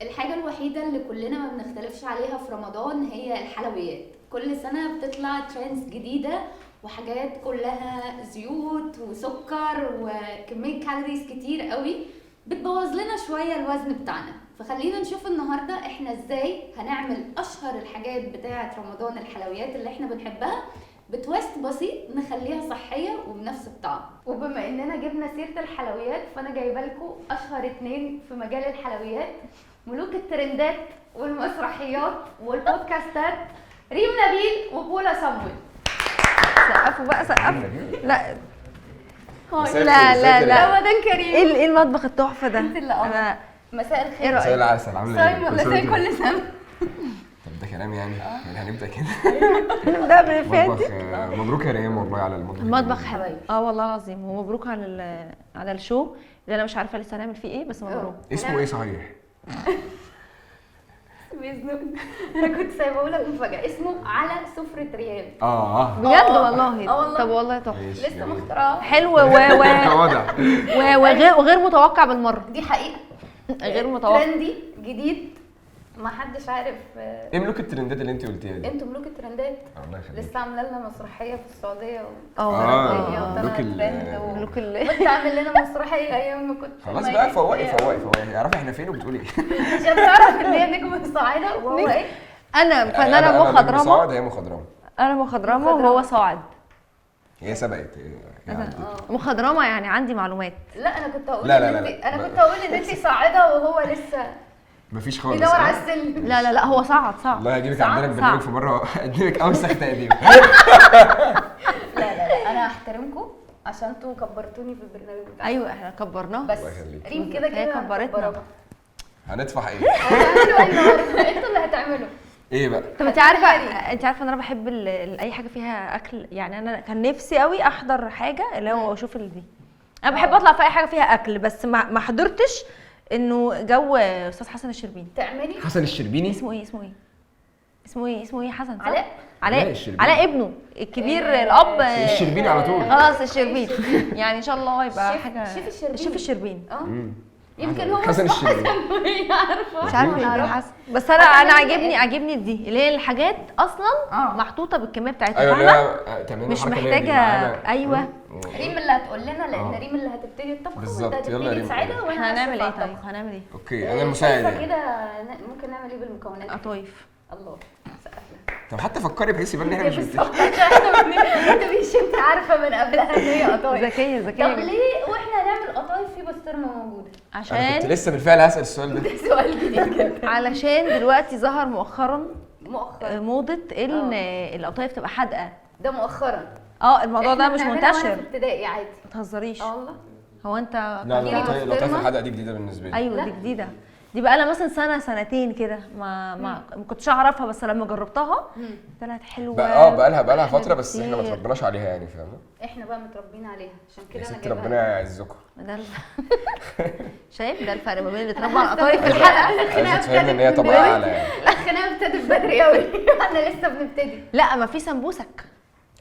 الحاجة الوحيدة اللي كلنا ما بنختلفش عليها في رمضان هي الحلويات. كل سنة بتطلع trends جديدة وحاجات كلها زيوت وسكر وكمية calories كتير قوي بتبوظ لنا شوية الوزن بتاعنا. فخلينا نشوف النهاردة احنا ازاي هنعمل اشهر الحاجات بتاعة رمضان، الحلويات اللي احنا بنحبها، ب twist بسيط نخليها صحية وبنفس الطعم. وبما اننا جبنا سيرة الحلويات فانا جايبه لكم اشهر اتنين في مجال الحلويات، ملوك الترندات والمسرحيات والبودكاستات، ريم نبيل وبولا صمويل. سقفوا بقى، سقفوا. لا hi. لا لا لا، رمضان كريم. ايه المطبخ التحفة ده؟ انت اللي قمر. انا مساء الخير. ايه رأيك؟ مساء العسل، عامله ايه؟ صايم ولا كل سنة زي وانت كل سنة؟ طب ده كلام يعني؟ يعني هنبدا كده؟ نبدا بالفاتح. مطبخ، مبروك يا ريم والله على المطبخ. المطبخ الجميل. حلو حبايبي. اه والله العظيم، ومبروك على ال show اللي انا مش عارفه لسه هنعمل فيه ايه، بس مبروك. اسمه ايه صحيح؟ بيزنقني، انا كنت سايبه لك مفاجأة، اسمه على سفرة ريال. اه بجد؟ آه. والله؟ آه والله. طب والله تحفة. ماشي، لسه جميل. مخترعه. حلو و واضح. وغير متوقع بالمرة. دي حقيقة، غير متوقع. trendy جديد ما حدش عارف. ايه ملوك الترندات اللي انت قلتيها دي؟ انتوا ملوك الترندات. الله يخليك. لسه عامله لنا مسرحية في السعودية اه ملوك ترند ملوك وانت عامل لنا مسرحية ايام ما كنت خلاص ميت. بقى، فوقي فوقي فوقي، اعرفي احنا فين وبتقولي ايه. عشان تعرف ان هي نجم صاعده وهو ايه. انا فنانة أنا نجم مخضرمه. صاعد، هي مخضرمه. انا مخضرمه وهو صاعد. هي سبقت، هي عدت. مخضرمه يعني عندي معلومات. لا انا كنت هقول لا، ان لا، لا، انت لا. انا كنت هقول ان انت صاعده وهو لسه مفيش خالص. بيدور على السلم. لا لا لا، هو صعد صعد. الله يجيبك صعب، عندنا البرنامج صعب. في مرة اقدمك اوسخ تقديم. لا لا لا، انا هحترمكم عشان انتوا كبرتوني في البرنامج بتاعكم. ايوه احنا كبرناه. بس الله يخليك. ريم كده هي كده كبرتنا. مكبراكم. هندفع ايه؟ هتعملوا ايه النهارده؟ انتوا اللي هتعملوا. ايه بقى؟ طب انت عارفه، انت عارفه ان انا بحب اي حاجة فيها اكل، يعني انا كان نفسي قوي احضر حاجة اللي هو اشوف دي. انا بحب اطلع في اي حاجة فيها اكل، بس ما حضرتش انه جو استاذ حسن الشربيني. تعملي حسن الشربيني؟ اسمه ايه؟ اسمه ايه؟ اسمه ايه؟ اسمه ايه؟ حسن صح؟ علاء. لا، علاء. الشربيني. علاء ابنه الكبير الاب. الشربيني على طول. خلاص الشربيني، يعني ان شاء الله يبقى حاجة شيف الشربيني. شيف الشربيني. اه يمكن هو حسن اسمه الشربيني. حسن وهي عارفه. مش عارفه أنا ايه أعرف. حسن، بس انا هتعملي عاجبني إيه؟ عاجبني دي اللي هي الحاجات اصلا محطوطة بالكمية بتاعتها، ايوه فاهمه؟ اللي هي تعملي مش الحركة اللي هي دي محتاجه. معانا. ايوه. ريم اللي هتقول لنا، لان آه. ريم اللي هتبتدي الطبخ وانت بالظبط. يلا يا هتبتدي ريم. تساعدها وانا احنا هنعمل هشرف ايه؟ على طيب الطبخ. هنعمل ايه؟ okay انا المساعد شايفة يعني. كده ممكن نعمل ايه بالمكونات؟ قطايف. الله، سقفنا. طب حتى فكري بحيث يبان ان احنا مش بالظبط، بنتفق. عشان احنا ما تبقيش انت عارفه من قبلها ان هي قطايف. ذكية ذكية طب جدا. ليه واحنا هنعمل قطايف في بسطرمه موجودة؟ انا كنت عشان لسه بالفعل هسال السؤال ده. ده سؤال جديد جدا. علشان دلوقتي ظهر مؤخرا مؤخرا موضة ان القطايف تبقى حادقه. ده مؤخرا. اه الموضوع ده إحنا مش بنعملها وأنا منتشر. في ابتدائي عادي. ما تهزريش. اه والله. هو انت لا كيلو لا، لطيف بسطرمة. الحدقه دي جديدة بالنسبة لي. ايوه لا. دي جديدة، دي بقى لها مثلا سنة سنتين كده، ما كنتش اعرفها، بس لما جربتها طلعت حلوة. بقى اه بقى لها أحلى فترة، بس احنا ما بكتير. اتربناش عليها يعني، فاهمه؟ احنا بقى متربيين عليها عشان يا كده انا ست جايبها. ربنا يعزكم. ده شايف ده الفرق ما بين اللي اتربى على القطايف في الحلقة. الخناقة عايزه تفهمنا ان هي ابتدت من طبقه بدري. اعلى يعني. الخناقة ابتدت بدري قوي. احنا لسه بنبتدي. لا ما في سمبوسك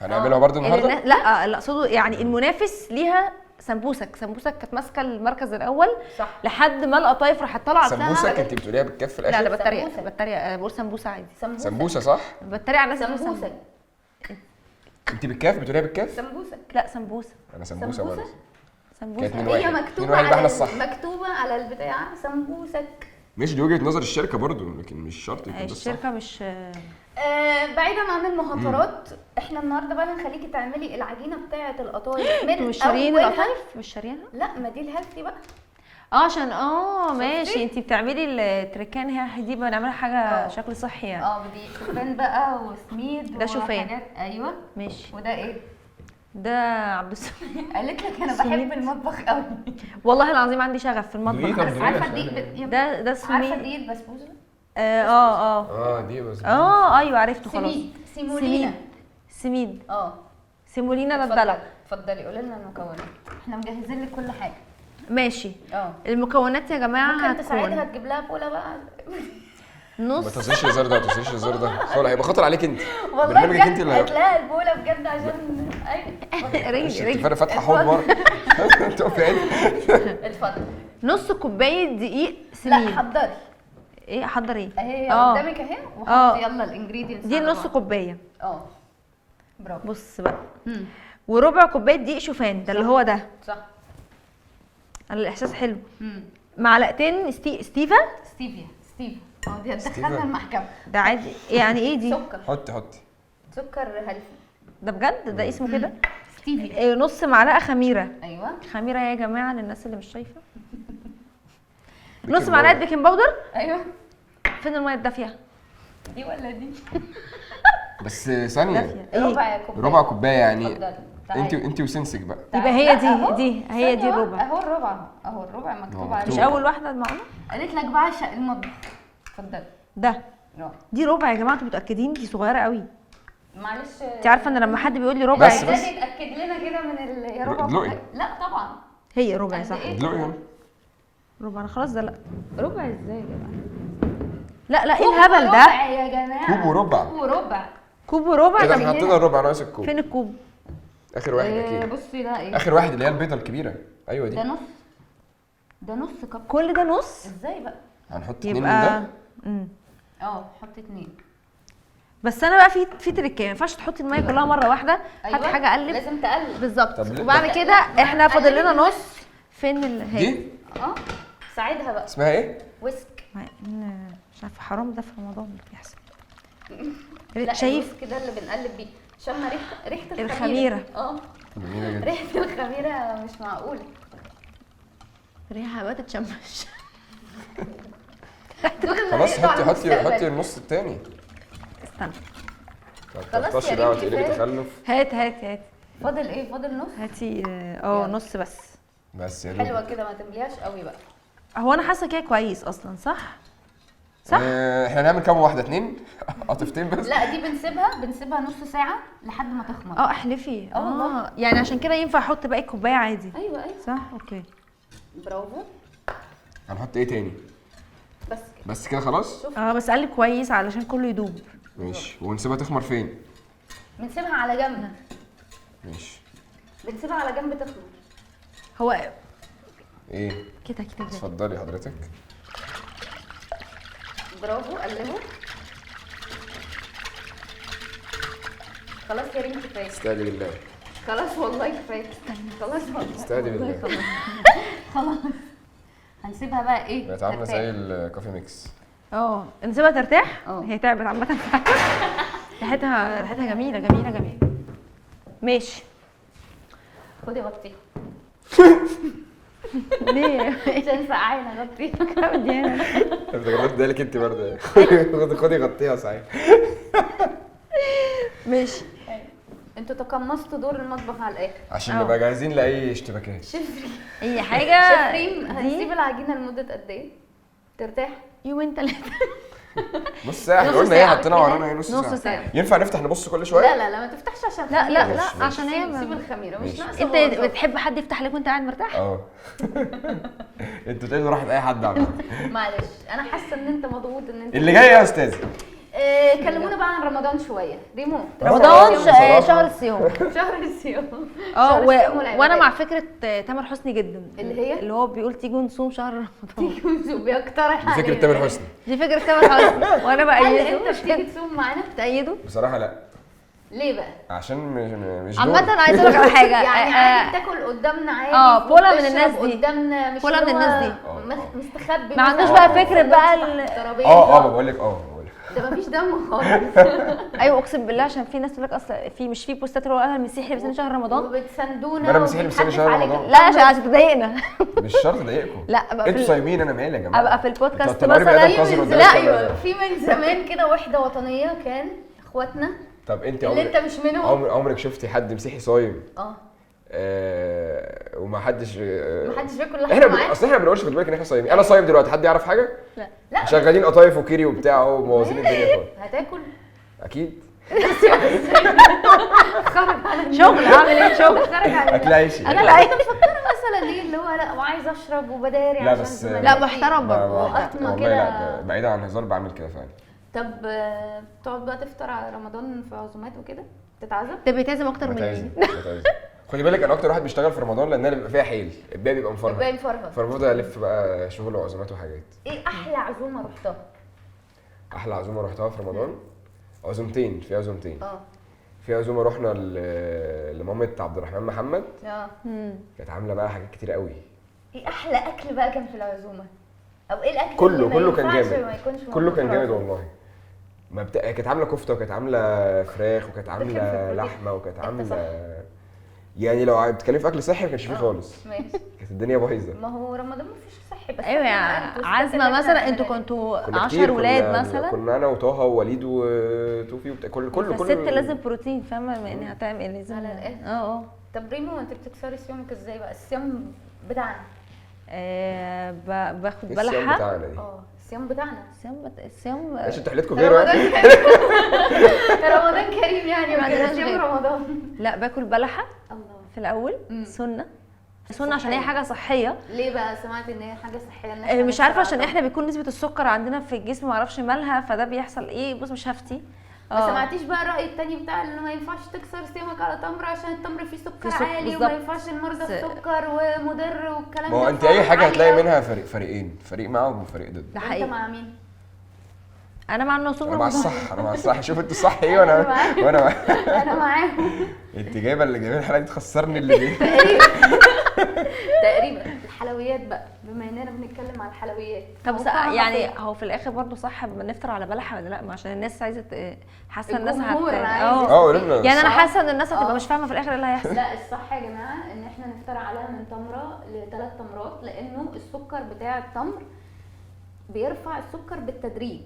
هنعملها برضه النهارده؟ لا اللي اقصده يعني المنافس ليها سمبوسك. سمبوسك كانت ماسكه المركز الاول صح. لحد ما القطايف راحت طالعه لها. سمبوسك انت بتقوليها بالكف في لا الاخر؟ لا بتريق. سمبوسك. بتريق، أنا بقول سمبوسة عادي. سمبوسك. سمبوسة صح؟ بتريق على الناس اللي بتقول سمبوسك. انت بالكاف بتقوليها بالكاف؟ سمبوسك. لا سمبوسة. انا سمبوسة سمبوسة؟ برضه. سمبوسة. كانت من هي واحد. اتنين مكتوبة واحد، يبقى على احنا الصح. مكتوبة على البتاع سمبوسك. مش دي وجهه نظر الشركة برضه، لكن مش شرط يكون ده الصح. الشركة مش بعيدا عن المهاترات، احنا النهارده بقى هنخليكي تعملي العجينة بتاعه القطايف من انتوا مش شاريين أولها. القطايف؟ مش شاريينها؟ لا ما دي ال healthy بقى. عشان ماشي، انتي بتعملي التركان هي دي بنعملها حاجة شكل صحي يعني. دي شوفان بقى وسميد ده شوفان. وحاجات. ايوه. ماشي. وده ايه؟ ده عبد السلام. قالت لك انا بحب المطبخ قوي. والله العظيم عندي شغف في دوقيه. المطبخ. طب دوقيه عارفه عشان الدقيق ده عارفه سميد. الدقيق البسبوسه؟ اه اه اه دي بس. اه ايوه عرفته خلاص. سميد، سيمولينا. سميد. اه سيمولينا ده اتفضلي. الدلع. اتفضلي قولي لنا المكونات، احنا مجهزين لك كل حاجة. ماشي. المكونات يا جماعة ممكن تساعدها هتكون تجيب لها بوله بقى. ما نص تهزريش الهزار ده، ما تهزريش الهزار ده خالص، هيبقى خطر عليك انت. والله برنامجك بجد انت اللي هات لها البوله بجد عشان ايوه. رجلي رجلي. فرق فاتحة حوض بره. تقفي عدل. اتفضل. نص كوباية دقيق لا سميد. حضري. ايه احضر ايه؟ اهي قدامك اهي، وحطي يلا ال ingredients. دي نص كوباية. برافو. بص بقى، وربع كوباية دقيق شوفان، ده اللي هو ده. صح. انا الاحساس حلو. معلقتين ستيفا. ستيفيا. دي هتدخلنا المحكمة. ده عادي يعني ايه دي؟ سكر. حطي سكر healthy. ده بجد ده اسمه كده؟ ستيفيا. نص معلقه خميره. ايوه خميره يا جماعة للناس اللي مش شايفه. نص معلقه baking powder. ايوه. فين المية الدافيه؟ دي ولا دي؟ بس ثانية، ربع كوباية. ربع كوباية يعني انت وسنسك بقى. يبقى هي دي هي دي الربع. اهو الربع، اهو الربع مكتوب عليه. مش اول واحدة معانا؟ قالت لك بعشق المطبخ. اتفضلي. ده دي ربع يا جماعة، انتوا متاكدين؟ دي صغيرة قوي. معلش، انت عارفه ان لما حد بيقول لي ربع بس اتاكد لنا كده من يا ربع. لا طبعا هي ربع صح. ادلقي ربع. انا خلاص ده لا ربع ازاي يا جماعة؟ لا لا ايه الهبل ده؟ ربع يا جماعة. كوب وربع. كوب وربع. كوب وربع. كده احنا حطينا الربع، ناقص الكوب. فين الكوب؟ اخر واحد اكيد. بصي ده ايه؟ اخر واحد اللي هي البيضة الكبيرة. ايوه دي. ده نص، ده نص cup. كل ده نص؟ ازاي بقى؟ هنحط 2 من ده. حط 2 بس. انا بقى في تريكه، ما ينفعش تحطي المية كلها مرة واحدة. أيوة. هات حاجة اقلب. لازم تقلب بالظبط. وبعد كده احنا فاضل لنا نص. فين دي؟ ساعدها بقى. اسمها ايه؟ whisk. مش عارفه، حرام ده في رمضان اللي بيحصل. لا شايف كده اللي بنقلب بيه عشان ريحه الخميره. جميلة جدا ريحه الخميره، مش معقولة. ريحه بقى تتشمش. خلاص حطي النص الثاني. استنى خلاص يا بقى وتقلبي تخلف. هات هات هات. فاضل ايه؟ فاضل نص. هاتي نص بس. بس يا دوب. حلوة كده، ما تمليهاش قوي بقى. هو انا حاسه كده كويس اصلا، صح؟ صح. احنا هنعمل كام واحدة؟ 2 قطفتين بس. لا دي بنسيبها نص ساعة لحد ما تخمر. احلفي. والله. يعني عشان كده ينفع احط باقي الكوباية عادي. ايوه صح. okay برافو. هنحط ايه تاني؟ بس كده. بس كده خلاص. بس قلب كويس علشان كله يدوب. ماشي. ونسيبها تخمر فين؟ بنسيبها على جنب. ماشي، بنسيبها على جنب تخمر. هو ايه كده كده؟ اتفضلي حضرتك. برافو، قلبه. خلاص يا ريم كفاية. استهدي بالله. خلاص والله كفاية. خلاص والله استهدي بالله. خلاص هنسيبها بقى ايه؟ بقت عامله زي ال coffee mix. نسيبها ترتاح. هي تعبت عامة. ريحتها جميلة جميلة جميلة. ماشي، خدي غطيها. ليه؟ عشان سقعانه. غطيها. افتكرت ده انت برضه. خدي غطيها صحيح. ماشي. انتوا تقمصتوا دور المطبخ على الاخر عشان نبقى جاهزين لاي اشتباكات. شفري اي حاجة. شفري هنسيب العجينة لمدة قد ايه؟ ترتاح؟ يومين 3. نص ساعة. احنا قلنا ايه؟ حطينا ورانا ايه؟ نص ساعة. ينفع نفتح نبص كل شوية؟ لا لا لا ما تفتحش عشان لا لا لا عشان هي سيب الخميره مش ناقصه. انت بتحب حد يفتح لك وانت قاعد مرتاح؟ انتوا تقدروا راحت اي حد عمل. معلش انا حاسه ان انت مضغوط ان انت اللي جاي يا استاذ. كلمونا بقى عن رمضان شوية. ريمو، رمضان شهر الصيام. شهر الصيام. وانا مع فكرة تامر حسني جدا، اللي هي اللي هو بيقول تيجوا نصوم شهر رمضان. تيجوا نصوم، بيقترح دي فكرة تامر حسني. دي فكرة تامر حسني وانا بايده. انت بتيجي تصوم معانا؟ بتأيده؟ بصراحة لا. ليه بقى؟ عشان مش عامة عايزه اقول لك على حاجة. يعني عادي بتاكل قدامنا عادي. بولا من الناس دي. قدامنا، مش بولا من الناس دي مستخبي، ما عندوش بقى فكرة بقى بقول لك ده مفيش دم خالص. ايوه اقسم بالله، عشان في ناس تقول لك اصل في مش في بوستات اللي هو انا المسيحي بس شهر رمضان وبتسندونا. انا مسيحي بس شهر رمضان. لا عشان تضايقنا. مش شرط اضايقكم. لا انتوا صايمين انا مالي يا جماعة. ابقى في البودكاست مثلا. لا ايوه، في من زمان كده وحده وطنية كان اخواتنا. طب انت اللي انت مش منهم، عمرك شفتي حد مسيحي صايم؟ وما حدش ما حدش بياكل لحمه معاه. اصل احنا ما بنقولش، خد بالك ان احنا صايمين. انا صايم دلوقتي، حد يعرف حاجة؟ لا لا، شغالين قطايف وكيري وبتاع ومبوظين الدنيا خالص. هتاكل اكيد. خرج على شغل. اعمل ايه؟ شغل. خرج على اكل عيشي. انا لا، انت مفكرة مثلا ايه اللي هو لا وعايز اشرب وبداري؟ لا بس لا محترم برضه وقطمه كده. لا بعيدا عن الهزار بعمل كده فعلا. طب بتقعد بقى تفطر على رمضان في عزومات وكده؟ تتعزم؟ ده بيتعزم اكتر مني. خدي بالك انا اكتر واحد بيشتغل في رمضان، لان انا بيبقى فيها حيل، الباقي بيبقى مفرهد. الباقي مفرهد، فبفضل الف بقى شغل وعزومات وحاجات. ايه احلى عزومة رحتها؟ احلى عزومة رحتها في رمضان، عزومتين، في عزومتين. في عزومة رحنا لمامه عبد الرحمن محمد. كانت عامله بقى حاجات كتير قوي. ايه احلى اكل بقى كان في العزومة؟ او ايه الاكل كله كان جامد، كله كان جامد والله. ما كانت عامله كفته، وكانت عامله فراخ، وكانت عامله لحمه، وكانت عامله يعني لو بتتكلمي في اكل صحي ما كانش فيه خالص. ماشي. كانت الدنيا بايظة. ما هو رمضان ما فيش صحي بس. ايوه يعني عازمة مثلا، انتوا كنتوا 10 ولاد مثلا؟ كنا انا وطه ووليد وتوفي كله كله. الست لازم بروتين، فاهمه يعني هتعمل لازم على الاخر. طب ريمو انت بتكسري صيامك ازاي بقى؟ الصيام بتاعنا باخد بلحه. الصيام بتاعنا دي الصيام بتاعنا الصيام ماشي. انتوا حلتكم غير رمضان كريم يعني، ما عندناش غير رمضان. لا باكل بلحه في الاول، سنة سنة عشان هي حاجة صحية. ليه بقى سمعت ان هي حاجة صحية؟ مش عارفه، عشان احنا بيكون نسبه السكر عندنا في الجسم ما اعرفش مالها، فده بيحصل ايه. بص مش هفتي. ما سمعتيش بقى الراي التاني بتاع انه ما ينفعش تكسر صيامك على تمر عشان التمر فيه سكر عالي، وما ينفعش المرضى السكر ومضر والكلام ده؟ ما هو انت اي حاجة هتلاقي منها فريقين، فريق معاهم وفريق ضد. ده حقيقي. انت مع مين؟ انا مع النصوم. انا مع الصح، انا مع الصح. شوف انتوا الصح ايه وانا انا معاهم. انت جايبه اللي جايبين الحلقة دي تخسرني اللي جاي تقريبا. الحلويات بقى، بما اننا بنتكلم على الحلويات، طب يعني هو في الاخر برضو صح بنفطر على بلحه ولا لا؟ عشان الناس عايزه، حاسه الناس اه يعني انا حاسه ان الناس هتبقى مش فاهمه في الاخر ايه اللي هيحصل. لا الصح يا جماعة ان احنا نفطر على من تمره لثلاث تمرات، لانه السكر بتاع التمر بيرفع السكر بالتدريج.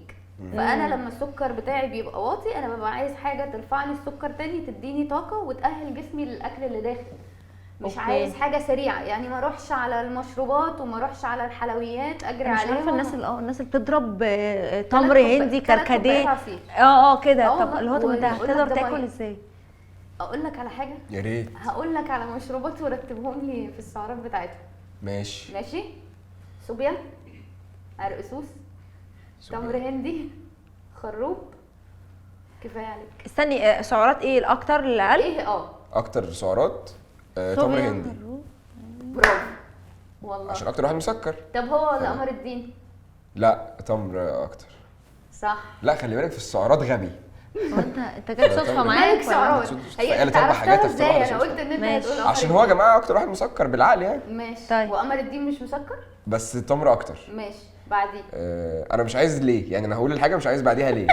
فانا لما السكر بتاعي بيبقى واطي انا ببقى عايز حاجة ترفع لي السكر تاني، تديني طاقة وتاهل جسمي للاكل اللي داخل. مش عايز حاجة سريعة يعني، ما اروحش على المشروبات وما اروحش على الحلويات اجري عليهم. مش عارفه الناس اللي الناس اللي بتضرب تمر هندي كركديه كده. طب اللي هو طب انت هتقدر تاكل ازاي؟ اقول لك على حاجة، يا ريت هقول لك على مشروبات ورتبهم لي في السعرات بتاعتهم. ماشي ماشي. صوبيا، عرقسوس، تمر هندي، خروب، كفاية عليك. استني، سعرات ايه الاكتر الاقل؟ ايه اكتر سعرات تمر هندي. برافو والله، عشان اكتر واحد مسكر. طب هو ولا قمر الدين؟ لا تمر اكتر. صح. لا خلي بالك في السعرات غبي. هو انت جت صدفة معاك سعرات؟ هي قالت اربع حاجات ازاي؟ انا قلت ان انت هتقول عشان هو يا جماعة اكتر واحد مسكر بالعقل يعني. ماشي. طيب. وقمر الدين مش مسكر؟ بس التمر اكتر. ماشي. بعديه انا مش عايز ليه يعني، انا هقول الحاجة مش عايز بعديها ليه.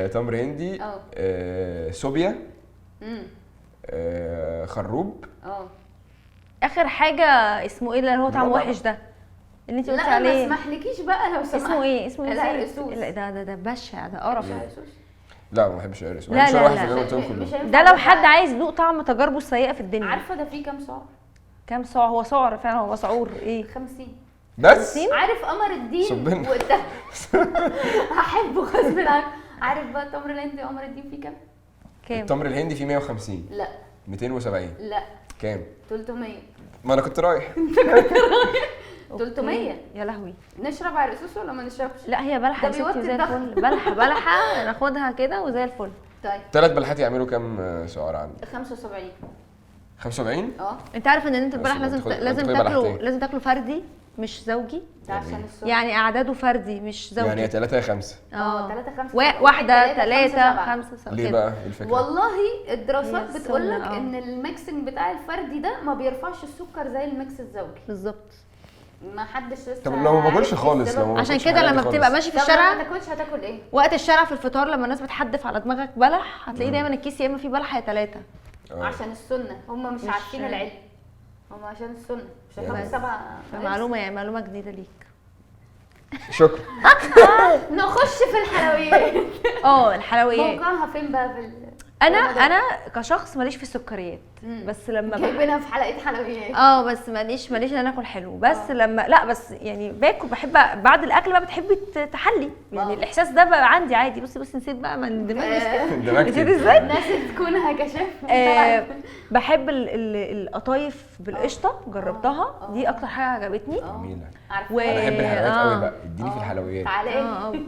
تمر هندي، صوبيا، خروب. اخر حاجة اسمه ايه اللي هو طعمه وحش ده اللي انت قلتي عليه؟ لا ما اسمحلكيش بقى لو سمحت. اسمه ايه؟ اسمه ايه؟ ده ده بشع، ده قرف. لا ما بحبش القرقوس. لا لا لا، ده لو حد عايز يذوق طعم تجاربه السيئة في الدنيا. عارفه ده فيه كام سعر؟ كام سعر؟ هو سعر فعلا، هو سعور ايه؟ 50 بس. عارف قمر الدين هحبه غصب عنك. عارف بقى التمر الهندي قمر الدين فيه كام؟ كام؟ التمر الهندي فيه 150. لا 270. لا كام؟ 300. ما انا كنت رايح. انت كنت رايح. 300. يا لهوي. نشرب عرقسوس ولا ما نشربش؟ لا هي بلحه يا ستي زي الفل. بلحه بلحه ناخدها كده وزي الفل. طيب 3 بلحات يعملوا كام سعر عندك؟ 75. 75؟ انت عارف ان انت البلح لازم تاكله، لازم تاكله فردي مش زوجي. ده عشان السكر يعني، اعداده فردي مش زوجي. يعني 3 يا 5. 3 5 واحدة 3 5 7. ليه بقى الفكرة؟ والله الدراسات بتقول لك ان ال mixing بتاع الفردي ده ما بيرفعش السكر زي ال mix الزوجي. بالظبط. ما حدش لسه. طب لو ما باكلش خالص، لو عشان كده لما بتبقى ماشي في الشارع ما تاكلش هتاكل ايه؟ وقت الشارع في الفطار لما الناس بتحدف على دماغك بلح، هتلاقيه دايما الكيس يا اما فيه بلح يا 3. عشان السنة، هم مش عارفين العلم، هم عشان السنة مش هتاخد 7. معلومة يعني، معلومة جديدة ليك. شكرا. نخش في الحلويات. الحلويات موقعها فين بقى في انا كشخص ماليش في السكريات، بس لما جايبينها في حلقة حلويات. بس ماليش ان انا اكل حلو، بس لما لا بس يعني باكل، بحب بعد الاكل بقى بتحبي تحلي يعني. الاحساس ده بقى عندي عادي. بصي نسيت بقى ما اندمجت. نسيت ازاي؟ الناس تكونها كشاف. بحب القطايف بالقشطه، جربتها دي اكتر حاجة عجبتني. جميلة. انا بحب الحلويات قوي بقى، اديني في الحلويات. تعالى.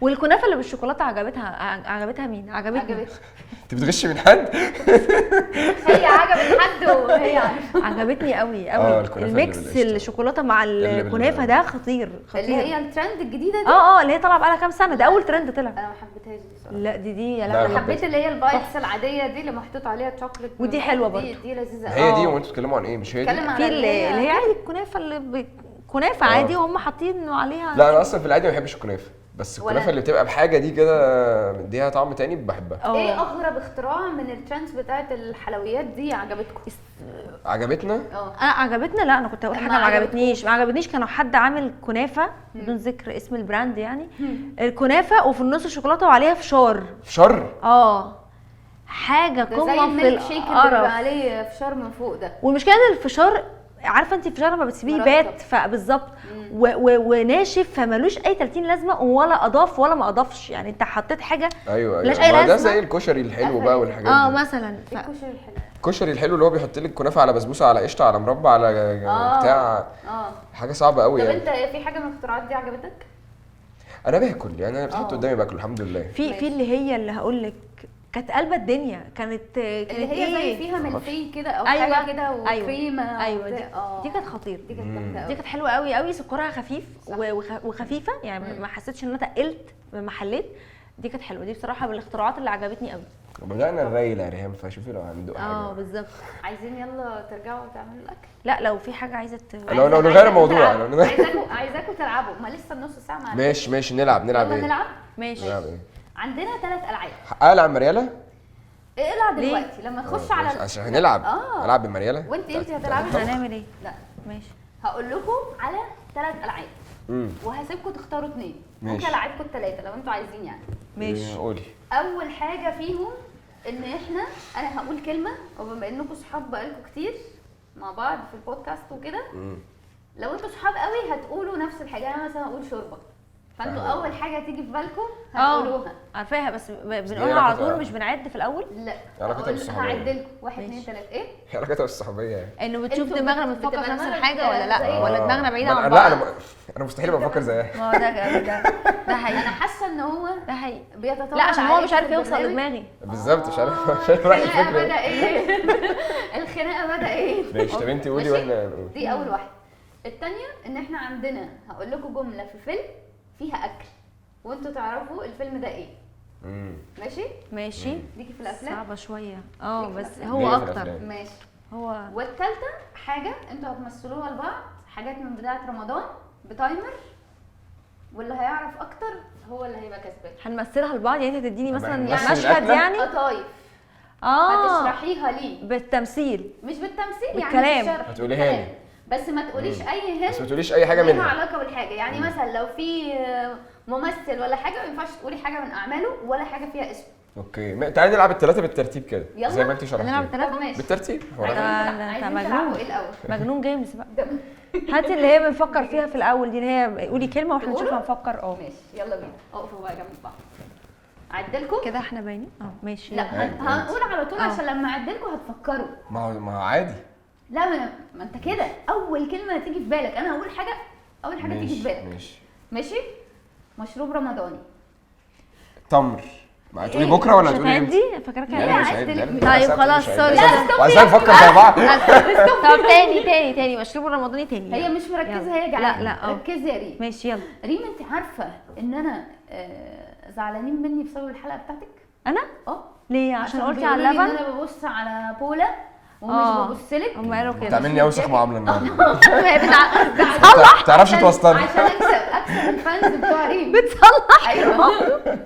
والكنافه اللي بالشوكولاته عجبتها، عجبتها مين؟ عجبتني. عجبتك. انت بتغشي من حد؟ هي عجبت حد وهي عارفه. عجبتني قوي قوي. الكنافة اللي ال mix بالقشطة. الشوكولاتة مع اللي الكنافه ده خطير خطير. اللي هي الترند الجديدة دي. اه اللي هي طالعه بقالها كام سنة، ده اول ترند طلع. انا ما حبيتهاش دي بصراحة. لا دي يا لا، لهوي. أنا حبيت اللي هي ال bites العادية دي اللي محطوط عليها شوكليت. ودي حلوة برضو. دي لذيذة. هي دي، آه. وانتوا بتتكلموا عن ايه؟ مش هي دي؟ اتكلم في على اللي هي عادي الكنافه اللي كنافه آه. عادي وهم حاطين عليها. لا انا اصلا في العادي ما بحبش الكنافه، بس ولا الكنافه أنا. اللي بتبقى بحاجة دي كده مديها طعم تاني بحبها. اه. ايه اغرب اختراع من ال trends بتاعت الحلويات دي عجبتكم؟ عجبتنا. اه انا عجبتنا. لا انا كنت هقول حاجة ما ما عجبتنيش، ما عجبتنيش. كانوا حد عامل كنافه بدون ذكر اسم ال brand يعني، الكنافه وفي النص شوكولاتة وعليها فشار. شر. اه حاجة ده زي قمة في الميلك شيك اللي بيبقى القرف. عليه فشار من فوق ده. والمشكلة ان الفشار، عارفه انت الفشار لما بتسيبيه مرطب. يبات فبالظبط وناشف، فمالوش اي 30 لازمه، ولا اضاف ولا ما اضافش، يعني انت حطيت حاجة ايوه ملهاش ايوه، أي ما ده لازمة. زي الكشري الحلو بقى والحاجات اه دي. مثلا الكشري الحلو. الكشري الحلو اللي هو بيحط لك كنافه على بسبوسه على قشطه على مربى على بتاع، حاجة صعبة قوي طب يعني. انت في حاجة من الاختراعات دي عجبتك؟ انا باكل يعني، انا بتحط قدامي باكل الحمد لله. في اللي هي اللي هقول لك كانت قلبه الدنيا، كانت اللي هي ايه؟ زي فيها ملفيه كده او أيوة، حاجة كده وكريمه. ايوه وبتاع. دي كانت خطيرة. دي كانت جامدة دي قوي. كانت حلوة قوي قوي، سكرها خفيف صح. وخفيفة يعني، ما حسيتش ان انا تقلت لما حليت. دي كانت حلوة، دي بصراحة من الاختراعات اللي عجبتني قوي. بدأنا نريل يا ريهام، فشوفي لو هندوق حاجة. بالظبط. عايزين يلا ترجعوا تعملوا الاكل. لا لو في حاجة عايزه لو نغير الموضوع، لو نغير- عايزاكوا تلعبوا، ما لسه النص ساعة معانا. ماشي ماشي، نلعب يلا ايه؟ نلعب. ماشي. نلعب ايه؟ عندنا 3 العاب. العب مريالة؟ العب ليه؟ دلوقتي لما نخش على عشان هنلعب. العب بمريالة. وانت هتلعبي. هنعمل ايه؟ لا ماشي. هقول لكم على 3 العاب وهسيبكم تختاروا 2. ممكن ماشي. العبكم ال3 لو انتوا عايزين يعني. ماشي. قولي. اول حاجة فيهم ان انا هقول كلمة، وبما انكم صحاب بقالكم كتير مع بعض في البودكاست وكده، لو انتوا صحاب قوي هتقولوا نفس الحاجة. انا مثلا هقول شوربة، فانتوا اول حاجة تيجي في بالكم هتقولوها. عارفاها بس بنقولها على طول، مش بنعد في الاول. لا علاقتها بالصحوبيه. هعد لكم 1 2 3. ايه علاقتها بالصحوبيه يعني؟ انه بتشوف دماغنا بتفكر في نفس الحاجة ولا لا، ولا دماغنا بعيدة عن بعض. لا انا مستحيل ابقى بفكر زيها. ما هو ده ده حقيقي. انا حاسه ان هو ده حقيقي. بيتطور. لا عشان هو مش عارف يوصل لدماغي بالظبط، مش عارف رايح الفكرة. بدا ايه الخناقة بدا ايه. ماشي. طب انت قولي واحنا نقول. دي اول واحدة. الثانية ان احنا عندنا هقول لكم جملة في فيلم فيها اكل وانتوا تعرفوا الفيلم ده ايه. ماشي ماشي. ليكي في الافلام صعبة شوية بس هو اكتر. ماشي. هو والثالثة حاجة انتوا هتمثلوها لبعض، حاجات من بداية رمضان ب timer، واللي هيعرف اكتر هو اللي هيبقى كسبان. هنمثلها لبعض يعني؟ انت هتديني مثلا مشهد يعني قطايف هتشرحيها ليه بالتمثيل؟ مش بالتمثيل بالكلام. يعني بالشرح. هتقوليها لي بس ما تقوليش اي hint، بس ما تقوليش اي حاجة منها ليها علاقة بالحاجة يعني. مثلا لو في ممثل ولا حاجة ما ينفعش تقولي حاجة من اعماله ولا حاجة فيها اسمه. okay تعالي نلعب الثلاثة بالترتيب كده زي ما انت شرحتي. نلعب الثلاثة بالترتيب. عايزين تلعبوا ايه الاول؟ مجنون games بقى. هاتي اللي هي بنفكر فيها في الاول دي، اللي هي قولي كلمة واحنا نشوف هنفكر. ماشي يلا بينا. اقفوا بقى جنب بعض. اعدلكم كده احنا باينين. ماشي. لا هنقول على طول عشان لما اعدلكم هتفكروا. ما هو عادي. لا ما انت كده اول كلمة هتيجي في بالك. انا هقول حاجة اول حاجة تيجي في بالك. ماشي ماشي. مشروب رمضاني. تمر. ما هتقولي بكره ولا هتقولي امتى؟ فاكراك يعني. طيب خلاص sorry. وعايزين نفكر زي بعض. طب تاني تاني مشروب رمضاني تاني. هي مش مركزه، هي جعانة. لا لا ركزي يا ريم. ماشي يلا ريم. انت عارفه ان انا زعلانين مني بسبب الحلقة بتاعتك؟ انا؟ ليه؟ عشان قلتي على اللبن؟ انا ببص على بولا ومش ببص لك. هم قالوا كده. بتعملني اوسخ معاملة النهارده. بتصلح. ما تعرفش توصلني عشان اكسب ال fans بتوع ريم. بتصلح. ايوه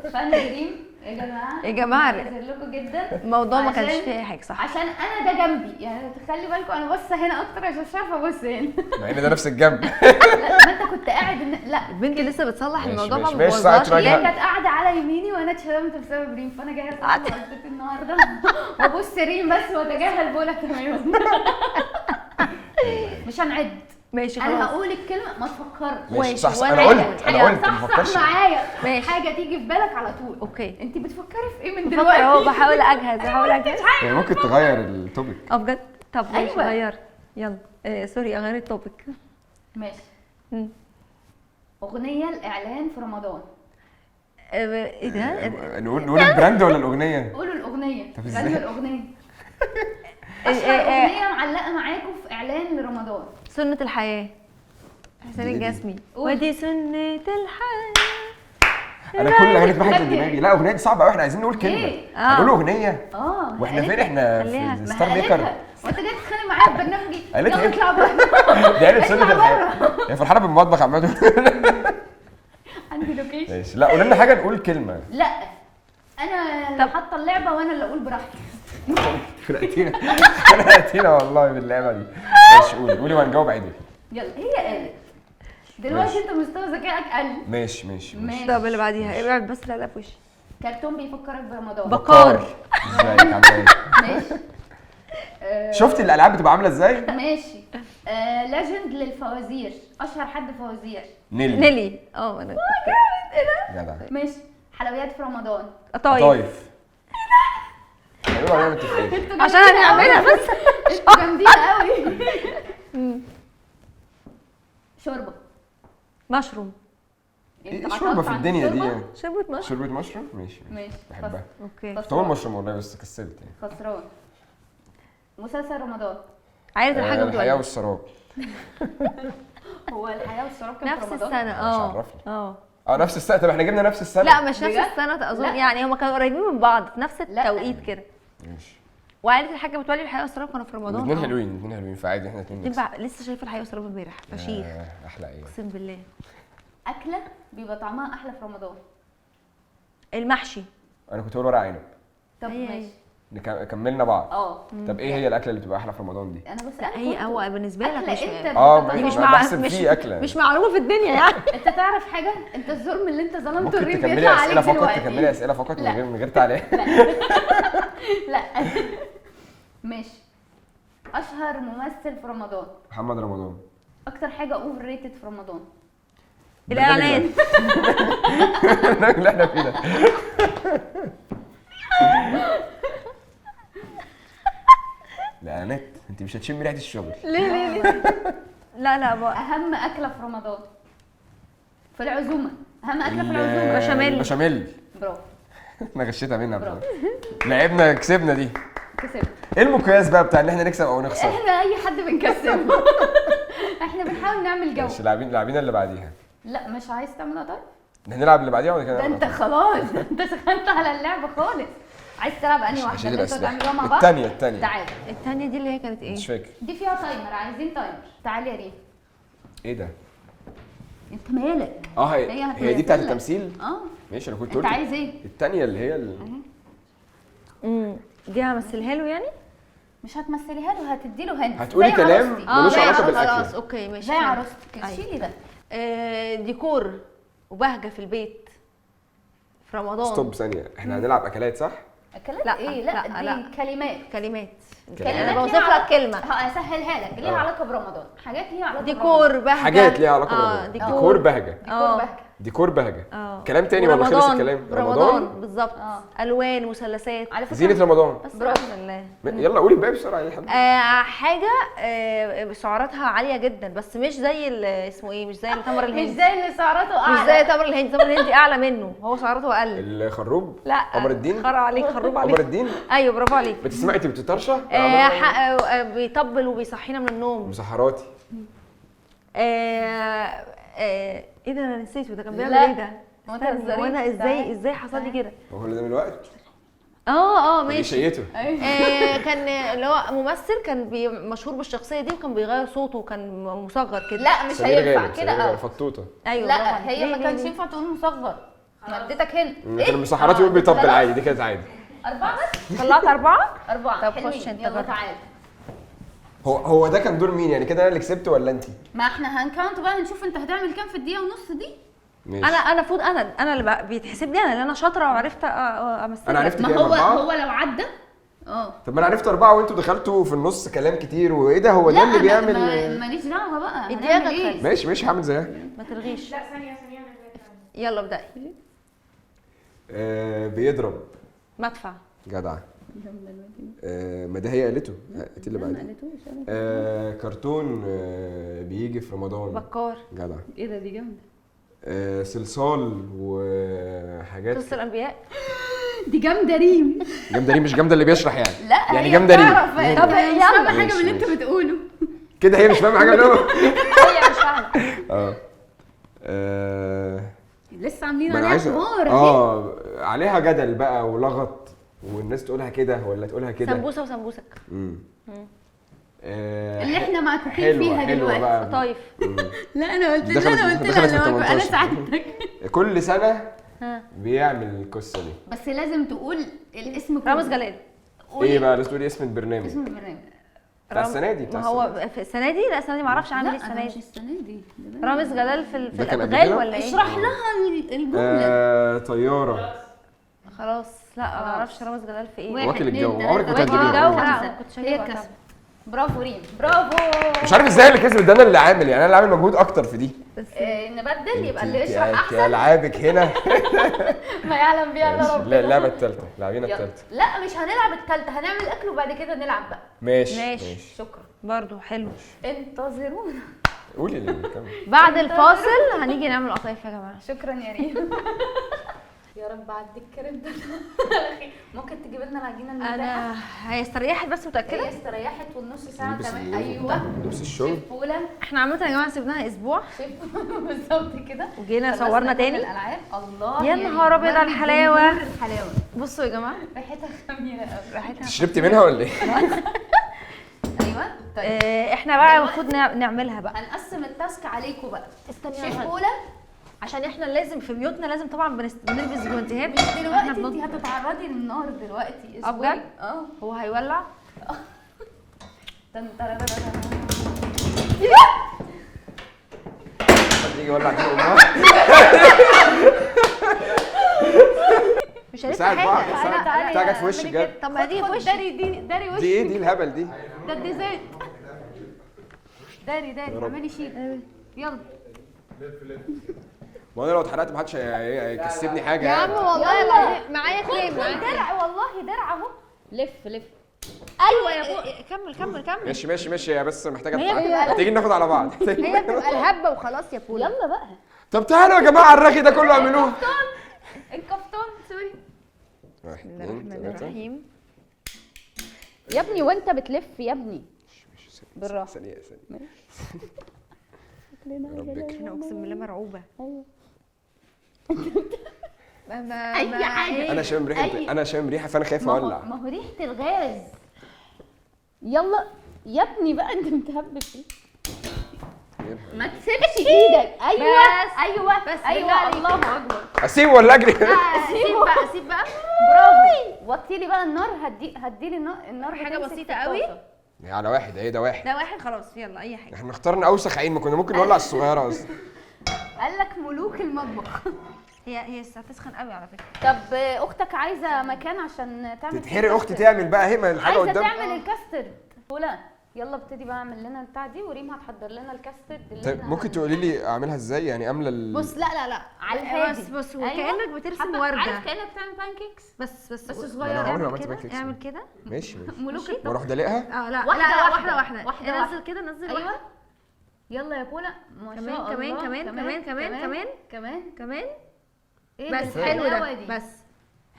fans ريم يا جماعة. يا جماعة بعتذر لكم جدا، الموضوع ما كانش فيه حاجة صح، عشان انا ده جنبي يعني. تخلي بالكم انا باصة هنا اكتر عشان مش عارفه ابص هنا، مع ان ده نفس الجنب. لا ما انت كنت قاعد لا البنت لسه بتصلح الموضوع، ما بوظهاش. هي كانت قاعدة على يميني وانا اتشتمت بسبب ريم، فانا جاية اصلح غلطتي النهارده وابص ريم بس واتجاهل بولا تماما. مش هنعد. ماشي خلاص. انا هقول الكلمة ما تفكرش. ماشي صح. انا قلت ما تفكرش. صح معايا. حاجة تيجي في بالك على طول. okay. انت بتفكري في ايه من دلوقتي؟ اهو بحاول اجهز، بحاول اجهز. يعني ممكن تغير ال topic. بجد؟ طب ماشي غير. يلا sorry اغير ال topic. ماشي. اغنية الاعلان في رمضان. ايه ده؟ نقول ال brand ولا الاغنية؟ قولوا الاغنية. طب إزاي؟ غنوا الاغنية. اشهر اغنية معلقه معاكم في اعلان لرمضان. سنة الحياة، حسين دي إيه دي؟ الجسمي. قول. ودي سنة الحياة. انا كل الاغاني اتمحت من دماغي. لا اغنية دي صعبة قوي، احنا عايزين نقول كلمة. ليه؟ هنقول اغنية اه واحنا فين؟ احنا خليها. في ما ستار ميكر. قالتها. وانت جاي تتخانق معايا في برنامجي. قالتها يلا إيه؟ اطلع بره. دي قالت سنة اطلع الحياة. هي فرحانة بالمطبخ عماله تقول. عندي location. ماشي، لا قول لنا حاجة، نقول كلمة. لا انا اللي حاطه اللعبة وانا اللي اقول براحتي. خنقتينا خنقتينا والله باللعبة دي. ماشي قولي قولي وهنجاوب عدل. يلا هي قالت دلوقتي انت مستوى ذكائك قل. ماشي ماشي ماشي. ماشي. طب اللي بعديها ابعد بس. لا لا في وشي. كرتون بيفكرك برمضان. بكار. ازيك عامله ايه؟ ماشي. شفتي الالعاب بتبقى عامله ازاي؟ ماشي. legend للفوازير، اشهر حد فوازير. نيلي. نيلي. اه انا جدع. ماشي. حلويات في رمضان. قطايف. طايف. ايوه انا متفقين. انتوا عشان جامدين هنعملها قوي. بس. انتوا جامدين قوي. شوربة. مشروم. ايه انت شوربة في عطلت عن الدنيا دي الشوربة؟ يعني؟ شوربة مشروم. شوربة مشروم؟ ماشي ماشي. بحبها. okay. كنت اقول مشروم والله بس كسلت يعني. خسران. مسلسل رمضان. عائلة الحاج الحياة متولي. والسراب. هو الحياة والسراب كان في نفس رمضان؟ السنة. مش اه عرفني. اه اه نفس السنة. طب احنا جبنا نفس السنة. لا مش نفس بجد؟ السنة اظن. لا. يعني هما كانوا قريبين من بعض في نفس لا. التوقيت كده. ماشي. وعائلة الحاج متولي والحياة والسراب كانوا في رمضان. الاثنين حلوين، الاثنين حلوين، فعادي احنا الاثنين نكسب. لسه شايفه الحياة والسراب امبارح، فشيخ. احلى ايه. اقسم بالله. اكله بيبقى طعمها احلى في رمضان. المحشي. انا كنت بقول ورق عنب. طب هي ماشي. كملنا بعض. طب ايه هي الاكلة اللي بتبقى احلى في رمضان دي؟ انا بسالك. لا هي هو بالنسبة لك أكلة مش أنت اه دي مش ما مع بحسب مش فيه اكله. مش معروفة في الدنيا يعني. انت تعرف حاجة؟ انت الظلم اللي انت ظلمته ممكن الريم تكملي بيطلع اسئلة عليك فقط، دلوقتي. تكملي اسئلة فقط من لا. غير من غير تعليق. لا ماشي. اشهر ممثل في رمضان. محمد رمضان. اكتر حاجة overrated في رمضان. الاعلانات. البرنامج اللي احنا فيه ده. الاعلانات. انت مش هتشمي ريحه الشغل. ليه ليه ليه؟ لا لا بقى. اهم اكله في رمضان. في العزومة. اهم اكله في العزومة. بشاميل. البشاميل. برافو. انا غشيتها منها بصراحة. لعبنا كسبنا دي. كسبت. ايه المقياس بقى بتاع ان احنا نكسب او نخسر؟ احنا اي حد بنكسبه. احنا بنحاول نعمل جو. ماشي. لاعبين اللي بعديها. لا مش عايز تعملها. طيب هنلعب اللي بعديها ولا كده؟ ده انت خلاص انت سخنت على اللعبة خالص. عايز تلعب انهي واحدة؟ عشان اللي انتوا الأسلحة. هتعملوها مع بعض؟ الثانية الثانية. تعالى. الثانية دي اللي هي كانت ايه؟ مش فاكر. دي فيها timer، عايزين timer. تعالي يا ريم. ايه ده؟ انت مالك؟ اه هي دي بتاعت التمثيل؟ اه ماشي انا كنت انت قلت عايز ايه؟ الثانية اللي هي دي همثلها له يعني؟ مش هتمثليها له، هتدي له hint. هتقولي كلام ملوش زي علاقة عروستي. بالاكل. خلاص okay ماشي. زي عروستك. أيوة. شيلي ده. ديكور وبهجة في البيت في رمضان. stop ثانية، احنا هنلعب اكلات صح؟ اكلات لا، ايه؟ لا, لا، دي لا. كلمات. كلمات. كلمات. انا ليها بوصف لك كلمة. هسهلها لك، ليها علاقة برمضان، حاجات ليها علاقة ديكور بهجة. حاجات ليها علاقة برمضان. ديكور بهجة. ديكور بهجة. ديكور بهجة. كلام تاني ولا خلص الكلام؟ رمضان بالظبط. الوان، مثلثات. على فكرة زينة رمضان. بس برافو. الحمد لله. يلا قولي الباقي بسرعة يا حبيبي. حاجة سعراتها عالية جدا، بس مش زي اسمه ايه، مش زي التمر الهندي. مش زي اللي سعراته اعلى. مش زي تمر الهندي، التمر الهندي اعلى منه، هو سعراته اقل. الخروب؟ لا. قمر الدين؟ خرا عليك، خروب عليك. قمر الدين؟ ايوه برافو عليك. بتسمعي انت بتطرشه؟ بيطبل وبيصحينا من النوم. مسحراتي. ايه ده انا نسيته، ده كان بيعمل ايه ده؟ ما وانا ازاي حصل لي كده؟ هو اللي ده من الوقت؟ اه ماشي. شيته. كان اللي هو ممثل كان مشهور بالشخصية دي، وكان بيغير صوته وكان مصغر كده. لا مش هينفع كده. فطوطه. ايوه لا هي ما كانش ينفع تقول مصغر. انا اديتك هنا. كان المسحراتي يقول بيطبل عادي، دي كانت عادي. 4 بس؟ طلعت 4؟ 4. طب خش انت. يلا تعالى. هو ده كان دور مين يعني كده؟ انا اللي كسبت ولا انت؟ ما احنا هن count بقى، هنشوف انت هتعمل كام في الدقيقة ونص دي. ماشي. انا المفروض انا اللي بيتحسب لي انا، لان انا شاطرة وعرفت امثل. انا عرفت ما كام؟ هو 4؟ هو لو عدى طب ما انا عرفت 4 وانتوا دخلتوا في النص كلام كتير. وايه ده؟ هو ده اللي بيعمل؟ ماليش دعوه بقى. الدقيقة ايه؟ ماشي ماشي هعمل زيها. ما تلغيش. لا ثانية ثانية. يلا ابدأي. بيضرب مدفع. جدع. ما ده هي قالته. انت اللي بعدين. كرتون بيجي في رمضان. بكار. جدع. ايه ده؟ دي جامدة. صلصال وحاجات. قصة الانبياء. دي جامدة ريم. جامدة ريم، مش جامدة اللي بيشرح يعني. لا يعني هي جامدة ريم. بتعرف. طب طب هي مش فاهمه حاجة ماشي، من اللي انت ماشي. بتقوله. كده هي مش فاهمه حاجة منهم. هي مش فاهمه. اه لسه عاملين ما انا عليها عايز حوار اهي. عليها جدل بقى ولغط، والناس تقولها كده ولا تقولها كده. سمبوسة وسمبوسك. اللي احنا معكوكين حلوة فيها حلوة دلوقتي. بقى. قطايف. لا انا قلت دخلت لها، انا قلت دخلت لها في انا انا 18. ساعدتك. كل سنة ها. بيعمل القصة دي. بس لازم تقول الاسم كله. رامز جلال. قولي ايه بقى؟ لازم تقولي اسم البرنامج اسم البرنامج. بتاع السنة دي، بتاع ما هو في السنة دي؟ لا السنة دي ما اعرفش عامل ايه لا ده السنة مش دي. السنة دي، ده رامز جلال في ده كان قبل الادغال كده؟ ولا ايه؟ اشرح لها الجملة. طيارة. خلاص لا ما اعرفش رامز جلال في ايه. واحد، واكل اتنين، الجو. عمرك ما تلاتة، كنت هتجيبيها. أربعة، لا، خمسة. ما كنتش هي هجيبها. كسب. برافو ريم، برافو. مش عارف ازاي اللي كسب ده، انا اللي عامل يعني، انا اللي عامل مجهود اكتر في دي. نبدل، يبقى اللي يشرح انت احسن. العابك هنا. ما يعلم بيها الا ماشي. ربنا. لا اللعبة الثالثة، لاعبينا يلا. الثالثة. لا مش هنلعب الثالثة، هنعمل اكل وبعد كده نلعب بقى. ماشي ماشي. شكرا. برضو حلو. انتظرونا. قولي اللي كمل. بعد الفاصل هنيجي نعمل قطايف يا جماعة. شكرا يا ريم. يا رب عدي الكريم ده على خير. ممكن تجيب لنا العجينة المرتاحه؟ انا هي استريحت بس متاكدة؟ هي استريحت والنص ساعة لبس تمام. ايوه لبس الشغل. شيف بولا. احنا عامة يا جماعة سيبناها اسبوع شيف بالظبط كده. وجينا خلصنا صورنا كل تاني. الالعاب. الله يا نهار أبيض على وري الحلاوة. جمهور الحلاوة. بصوا يا جماعة ريحتها خميره قوي. ريحتها. شربتي منها ولا ايه؟ ايوه طيب. احنا بقى المفروض نعملها بقى. هنقسم ال task عليكم بقى. استني شيف يا شيف بولا، عشان احنا لازم في بيوتنا لازم طبعا بنلبس جوانتيهات. مش دلوقتي، احنا انت هتتعرضي للنار دلوقتي. اه بجد؟ اه هو هيولع. تن ترارارارا. حد يجي يولع كده امها. مش هلف ساعد بعض، حاجة. ساعد. تعالي. بتاع جت في وشك جد. طب ما دي في خد وشك. داري دي، داري وشك. دي ايه دي الهبل دي؟ ده ال dessert. داري داري، يا رب. اعملي شيل. يلا. ما انا لو اتحرقت محدش هيكسبني حاجة يا عم يعني. والله العظيم معايا كريم، معايا خد كريم. درع، والله درع اهو. لف لف. ايوه يا بو، كمل كمل كمل. ماشي ماشي ماشي، يا بس محتاجه هي بتبقى- محتاجين ناخد على بعض. هي بتبقى الهبة وخلاص يا بولا. يلا بقى. طب تعالوا يا جماعة الرغي ده كله اعملوه. الكفتون sorry. واحد بسم الله اتنين الرحمن تلاتة. الرحيم. يا ابني وانت بتلف يا ابني. ماشي، بالراحة. ثانية ثانية. يا رب اكرم. انا اقسم بالله مرعوبه. اي حاجة. انا شامم ريحه، انا شامم ريحه فانا خايف اولع. ما هو ريحه الغاز. يلا يا ابني بقى، انت متهبب فيه. ما تسيبش ايدك. ايوه بس. ايوه بس ايوه. بالله الله اكبر. اسيب ولا اجري؟ سيب بقى، سيب بقى. برافو. وطي لي بقى النار. هدي لي النار. حاجة بتمسك بسيطة في قوي. الطاسة. على واحد ايه ده؟ واحد. ده واحد خلاص. يلا اي حاجة. احنا اخترنا اوسخ عين، ما كنا ممكن نولع الصغيرة اصلا. قال لك ملوك المطبخ. هي هتسخن قوي على فكرة. طب اختك عايزه مكان عشان تعمل تتحرق اختي الكاسترد. تعمل بقى هي ما الحاجة عايزه قدام. تعمل الكاسترد. ولا يلا ابتدي بقى، اعمل لنا البتاع دي وريم هتحضر لنا الكاسترد اللي طيب احنا ممكن تقولي لي اعملها ازاي يعني؟ املى بص لا لا لا على الهادي. بس بص، أيوة. وكانك بترسم ورده. عارف كانك بتعمل pancakes بس بس بس ما صغيرة. أنا عمري ما اعمل عملت كده، pancakes. اعمل كده. ماشي ماشي. ملوك الطبخ. واروح دلقها. لا واحدة لا لا، واحدة. واحدة واحدة. واحدة نزل كده، نزل ايوه. واحدة. يلا يا بولا. ما كمان، شاء كمان، الله. كمان، كمان، كمان، كمان. كمان كمان. ايه بس حلو الحلاوة ده. دي؟ بس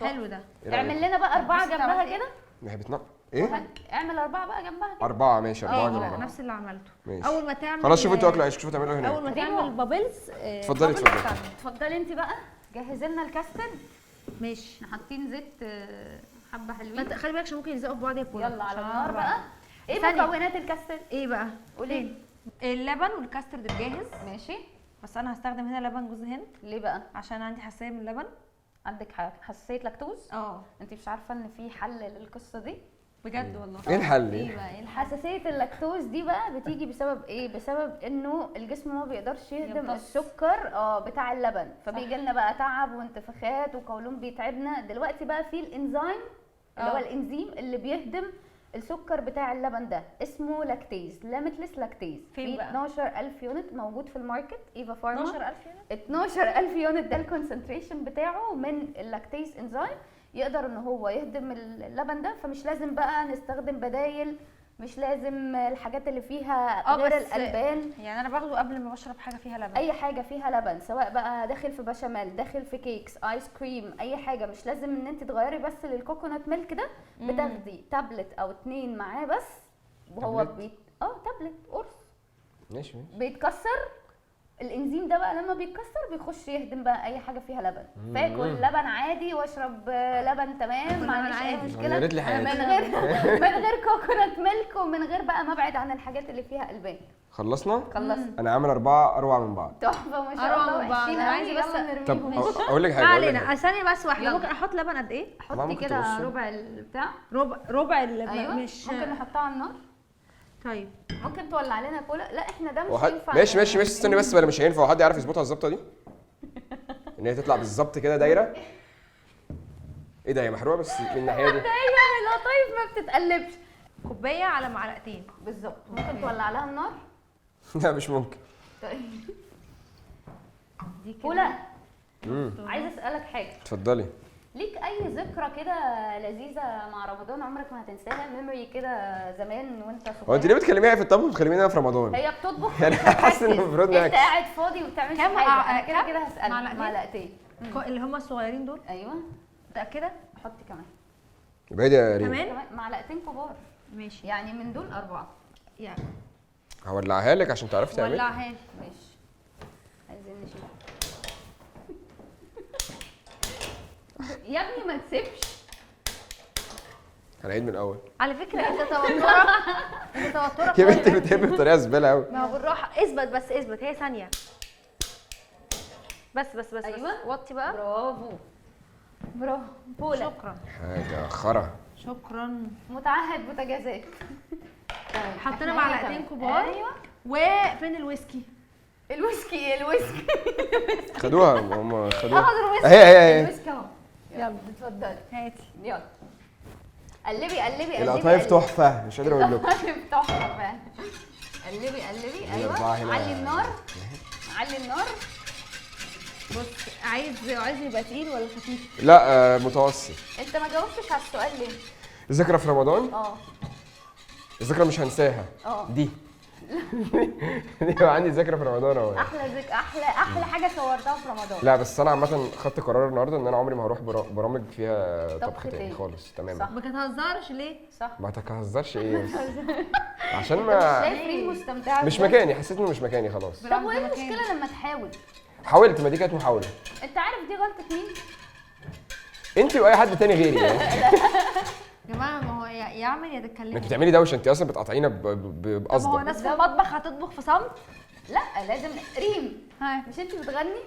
حلو ده. إيه رأيك؟ اعمل لنا بقى 4 بص، جنبها عملت إيه؟ كده. ما هي بتنق ايه؟ اعمل 4 بقى جنبها كده. 4 ماشي، 4 لا، جنبها. نفس اللي عملته. ماشي. اول ما تعمل، خلاص شوفوا انتوا اكلوا عيش، شوفوا تعملوا هناك. اول ما تعمل bubbles. اتفضلي، bubbles اتفضلي. تعمل. اتفضلي انت بقى، جهزي لنا الكاسترد. ماشي. احنا حاطين زيت حبه ما حلوين. خلي بالك عشان ممكن يلزقوا في بعض يا بولا. يلا على عشان النار أنا بقى. ايه ثانية. مكونات الكاسترد؟ ايه بقى؟ قولي. اللبن والكاسترد الجاهز. ماشي. بس انا هستخدم هنا لبن جوز هند. ليه بقى؟ عشان عندي حساسية من اللبن. عندك حساسية لاكتوز؟ اه. انت مش عارفه ان في حل للقصة دي؟ بجد والله. ايه الحل؟ ايه بقى؟ ايه الحل؟ حساسية اللاكتوز دي بقى بتيجي بسبب ايه؟ بسبب انه الجسم ما بيقدرش يهضم يمتص. السكر بتاع اللبن، فبيجي لنا بقى تعب وانتفاخات وقولون بيتعبنا. دلوقتي بقى في الانزيم اللي هو الانزيم اللي بيهضم السكر بتاع اللبن ده، اسمه lactase، Limitless lactase. فين في بقى؟ 12000 unit موجود في ال market، ايفا فارما. 12000 unit؟ 12000 unit ده ال concentration بتاعه من ال lactase enzyme، يقدر ان هو يهضم اللبن ده، فمش لازم بقى نستخدم بدايل مش لازم الحاجات اللي فيها غير الالبان. يعني انا باخده قبل ما بشرب حاجة فيها لبن، اي حاجة فيها لبن، سواء بقى داخل في بشاميل، داخل في cakes، ايس كريم، اي حاجة. مش لازم ان انت تغيري بس لل coconut milk ده، بتاخدي تابلت او 2 معاه بس، وهو تابلت قرص ماشي بيتكسر الانزيم ده بقى، لما بيتكسر بيخش يهدم بقى اي حاجة فيها لبن. فاكل لبن عادي واشرب لبن تمام، ما عنديش اي مشكلة، من غير coconut milk، ومن غير بقى ما ابعد عن الحاجات اللي فيها البان. خلصنا؟ انا عامل 4 اروع من بعض. تحفة ما شاء الله، وحشين قوي. بس طب اقول لك حاجة، ما علينا ثانية بس واحدة. ممكن احط لبن قد ايه؟ حطي كده ربع البتاع، ربع اللبن. أيوة. مش ممكن نحطها على النار. طيب ممكن تولع لنا كولا؟ لا احنا ده مش هينفع. ماشي ماشي ماشي، استني بس، بلا مش هينفع. حد يعرف يظبطها الظبطه دي؟ ان هي تطلع بالظبط كده دايرة. ايه ده، هي محروقة بس من الناحية دي. ايوه القطايف ما بتتقلبش. كوباية على معلقتين بالظبط. ممكن تولع لها النار؟ لا مش ممكن. طيب دي كولا، عايزه اسالك حاجة. اتفضلي. ليك اي ذكرى كده لذيذة مع رمضان عمرك ما هتنساها؟ memory كده زمان وانت صغير. هو انت ليه بتكلميها في الطبخ وبتكلميني انا في رمضان؟ هي بتطبخ يعني حاسس ان المفروض انت قاعد فاضي وما بتعملش حاجة. انا كده كده هسالك. معلقتين اللي هم الصغيرين دول؟ ايوه. متاكدة؟ حطي كمان. يبقى يا ريم كمان معلقتين كبار. ماشي، يعني من دول 4. يعني هولعها لك عشان تعرفي تعملي. ولعها لي. ماشي، عايزين نشيل. يا ابني ما تسيبش. هنعيد من الاول. على فكرة انت توترك، انت توترك يا بنتي بتهب بطريقة زبالة قوي. ما هو بالراحة، اثبت بس، اثبت، هي ثانية بس بس بس. ايوه بس. وطي بقى. برافو برافو بولا. شكرا. حاجة خرا. شكرا. متعهد بوتاجازات. حطينا معلقتين كبار. ايوه. وفين الويسكي؟ الويسكي الويسكي خدوها هم، خدوها. اخدوا الويسكي. اهي اهي الويسكي اهو. يلا اتفضلي هاتي. يلا قلبي قلبي قلبي. القطايف تحفة، مش قادر اقول لكم. القطايف تحفة فعلا. قلبي قلبي. ايوه علي النار، علي النار. بص، عايز يبقى تقيل ولا خفيف؟ لا متوسط. انت ما جاوبتش على السؤال ليه؟ ذكرى في رمضان؟ الذكرى مش هنساها. دي دي عندي ذكرى في رمضان اهو. احلى ذكرى، احلى حاجة صورتها في رمضان. لا بس انا عامة خدت قرار النهارده ان انا عمري ما هروح برامج فيها طبخ تاني خالص. تماما. ما تهزرش ليه؟ صح. ما تهزرش ايه؟ عشان ما شايف ريم مستمتعه. مش مكاني، حسيت انه مش مكاني خلاص. طب وايه المشكلة لما تحاول؟ حاولت، ما دي كانت محاولة. انت عارف دي غلطه مين؟ انت واي حد تاني غيري يعني. يا جماعة ما هو يعمل يا تتكلمي. انت بتعملي دوشه، انت اصلا بتقاطعينا بقصد. طب هو ناس في المطبخ هتطبخ في صمت؟ لا لازم. ريم مش انت بتغني؟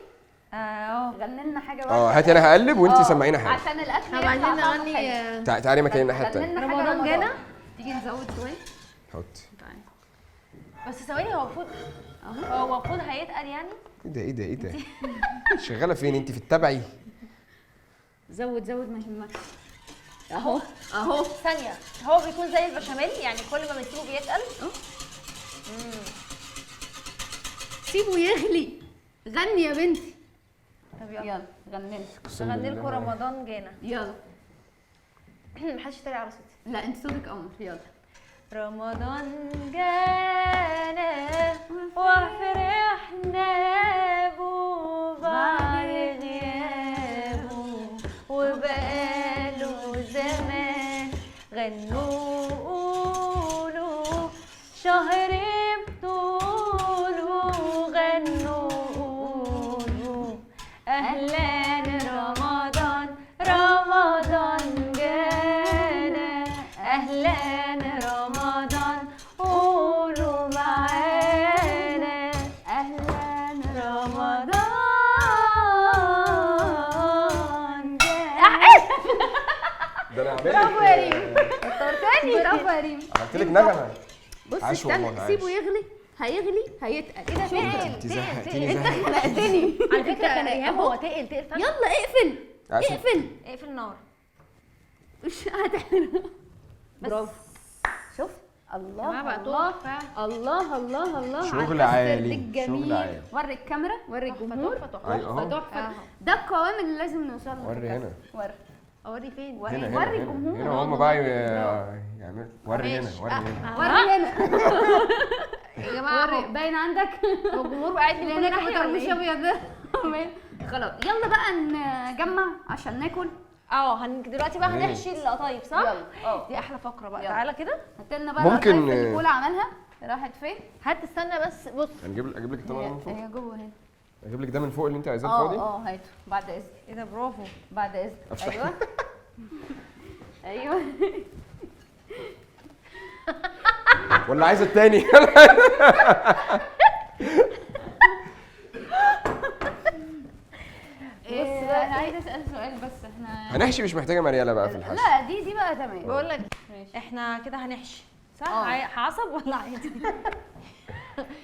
غني لنا حاجة بقى. هاتي انا هقلب وانت سمعينا حاجة عشان الاكل يطلع. عايزين نغني. تعالي مكاني الناحية الثانية. رمضان جانا. تيجي نزود شوية. حطي بس ثواني. هو المفروض هيتقل يعني. ايه ده ايه ده ايه ده؟ شغالة فين انت؟ في التبعي؟ زود زود ما يهمكش. اهو اهو. ثانية، هو بيكون زي البشاميل يعني، كل ما بنسيبه بيتقل. سيبه يغلي. غني يا بنتي. طب يلا يلا غني لنا. غني لكم رمضان جانا. يلا. محدش يتريق على صوتي. لا انت صوتك قمر. يلا. رمضان جانا وفرحنا بو بعد غيابه وبقاله زمان. غنوا قولوا شهر بطوله، غنوا قولوا أهلا رمضان، رمضان جانا، أهلا رمضان قولوا معانا أهلا رمضان جانا. ده انا عملت. برافو يا ريم. وترتني. برافو يا ريم. عملت لك نغمة. بص استنى سيبه يغلي، هيغلي هيتقل. ايه ده؟ تقل. انت زهقتني. انت خنقتني على فكرة يا ريهام. هو تقل تقل فعلا. يلا اقفل اقفل اقفل النار. مش هتحرق. برافو. شوف الله الله الله الله الله. شغل عالي، شغل عالي. وري الكاميرا، وري الجمهور. تحفة تحفة. ده القوام اللي لازم نوصل له. وري هنا. وري. اوري فين؟ هنا وري الجمهور. هنا هم بقى يعملوا. وري هنا، وري هنا، وري هنا يا جماعة. باين عندك هو الجمهور قاعد من كل لانك ناحية ولا مش ايه؟ ابيض. خلاص يلا بقى نجمع عشان ناكل. دلوقتي بقى هنحشي القطايف صح؟ يلا. دي احلى فقره بقى. تعالى كده هات لنا بقى ممكن القطايف اللي بولا عملها. راحت فين؟ هات، استنى بس. بص اجيب لك الطبق ده من فوق. هي جوه هنا. اجيب لك ده من فوق اللي انت عايزاه الفاضي. هاته بعد اذنك. ايه ده، برافو. بعد اذنك. ايوه ايوه. ولا عايز التاني؟ بص بقى انا عايزه اسال سؤال بس. احنا هنحشي مش محتاجه مرياله بقى في الحشي. لا دي بقى تمام. بقول لك احنا كده هنحشي صح؟ عصب ولا عادي؟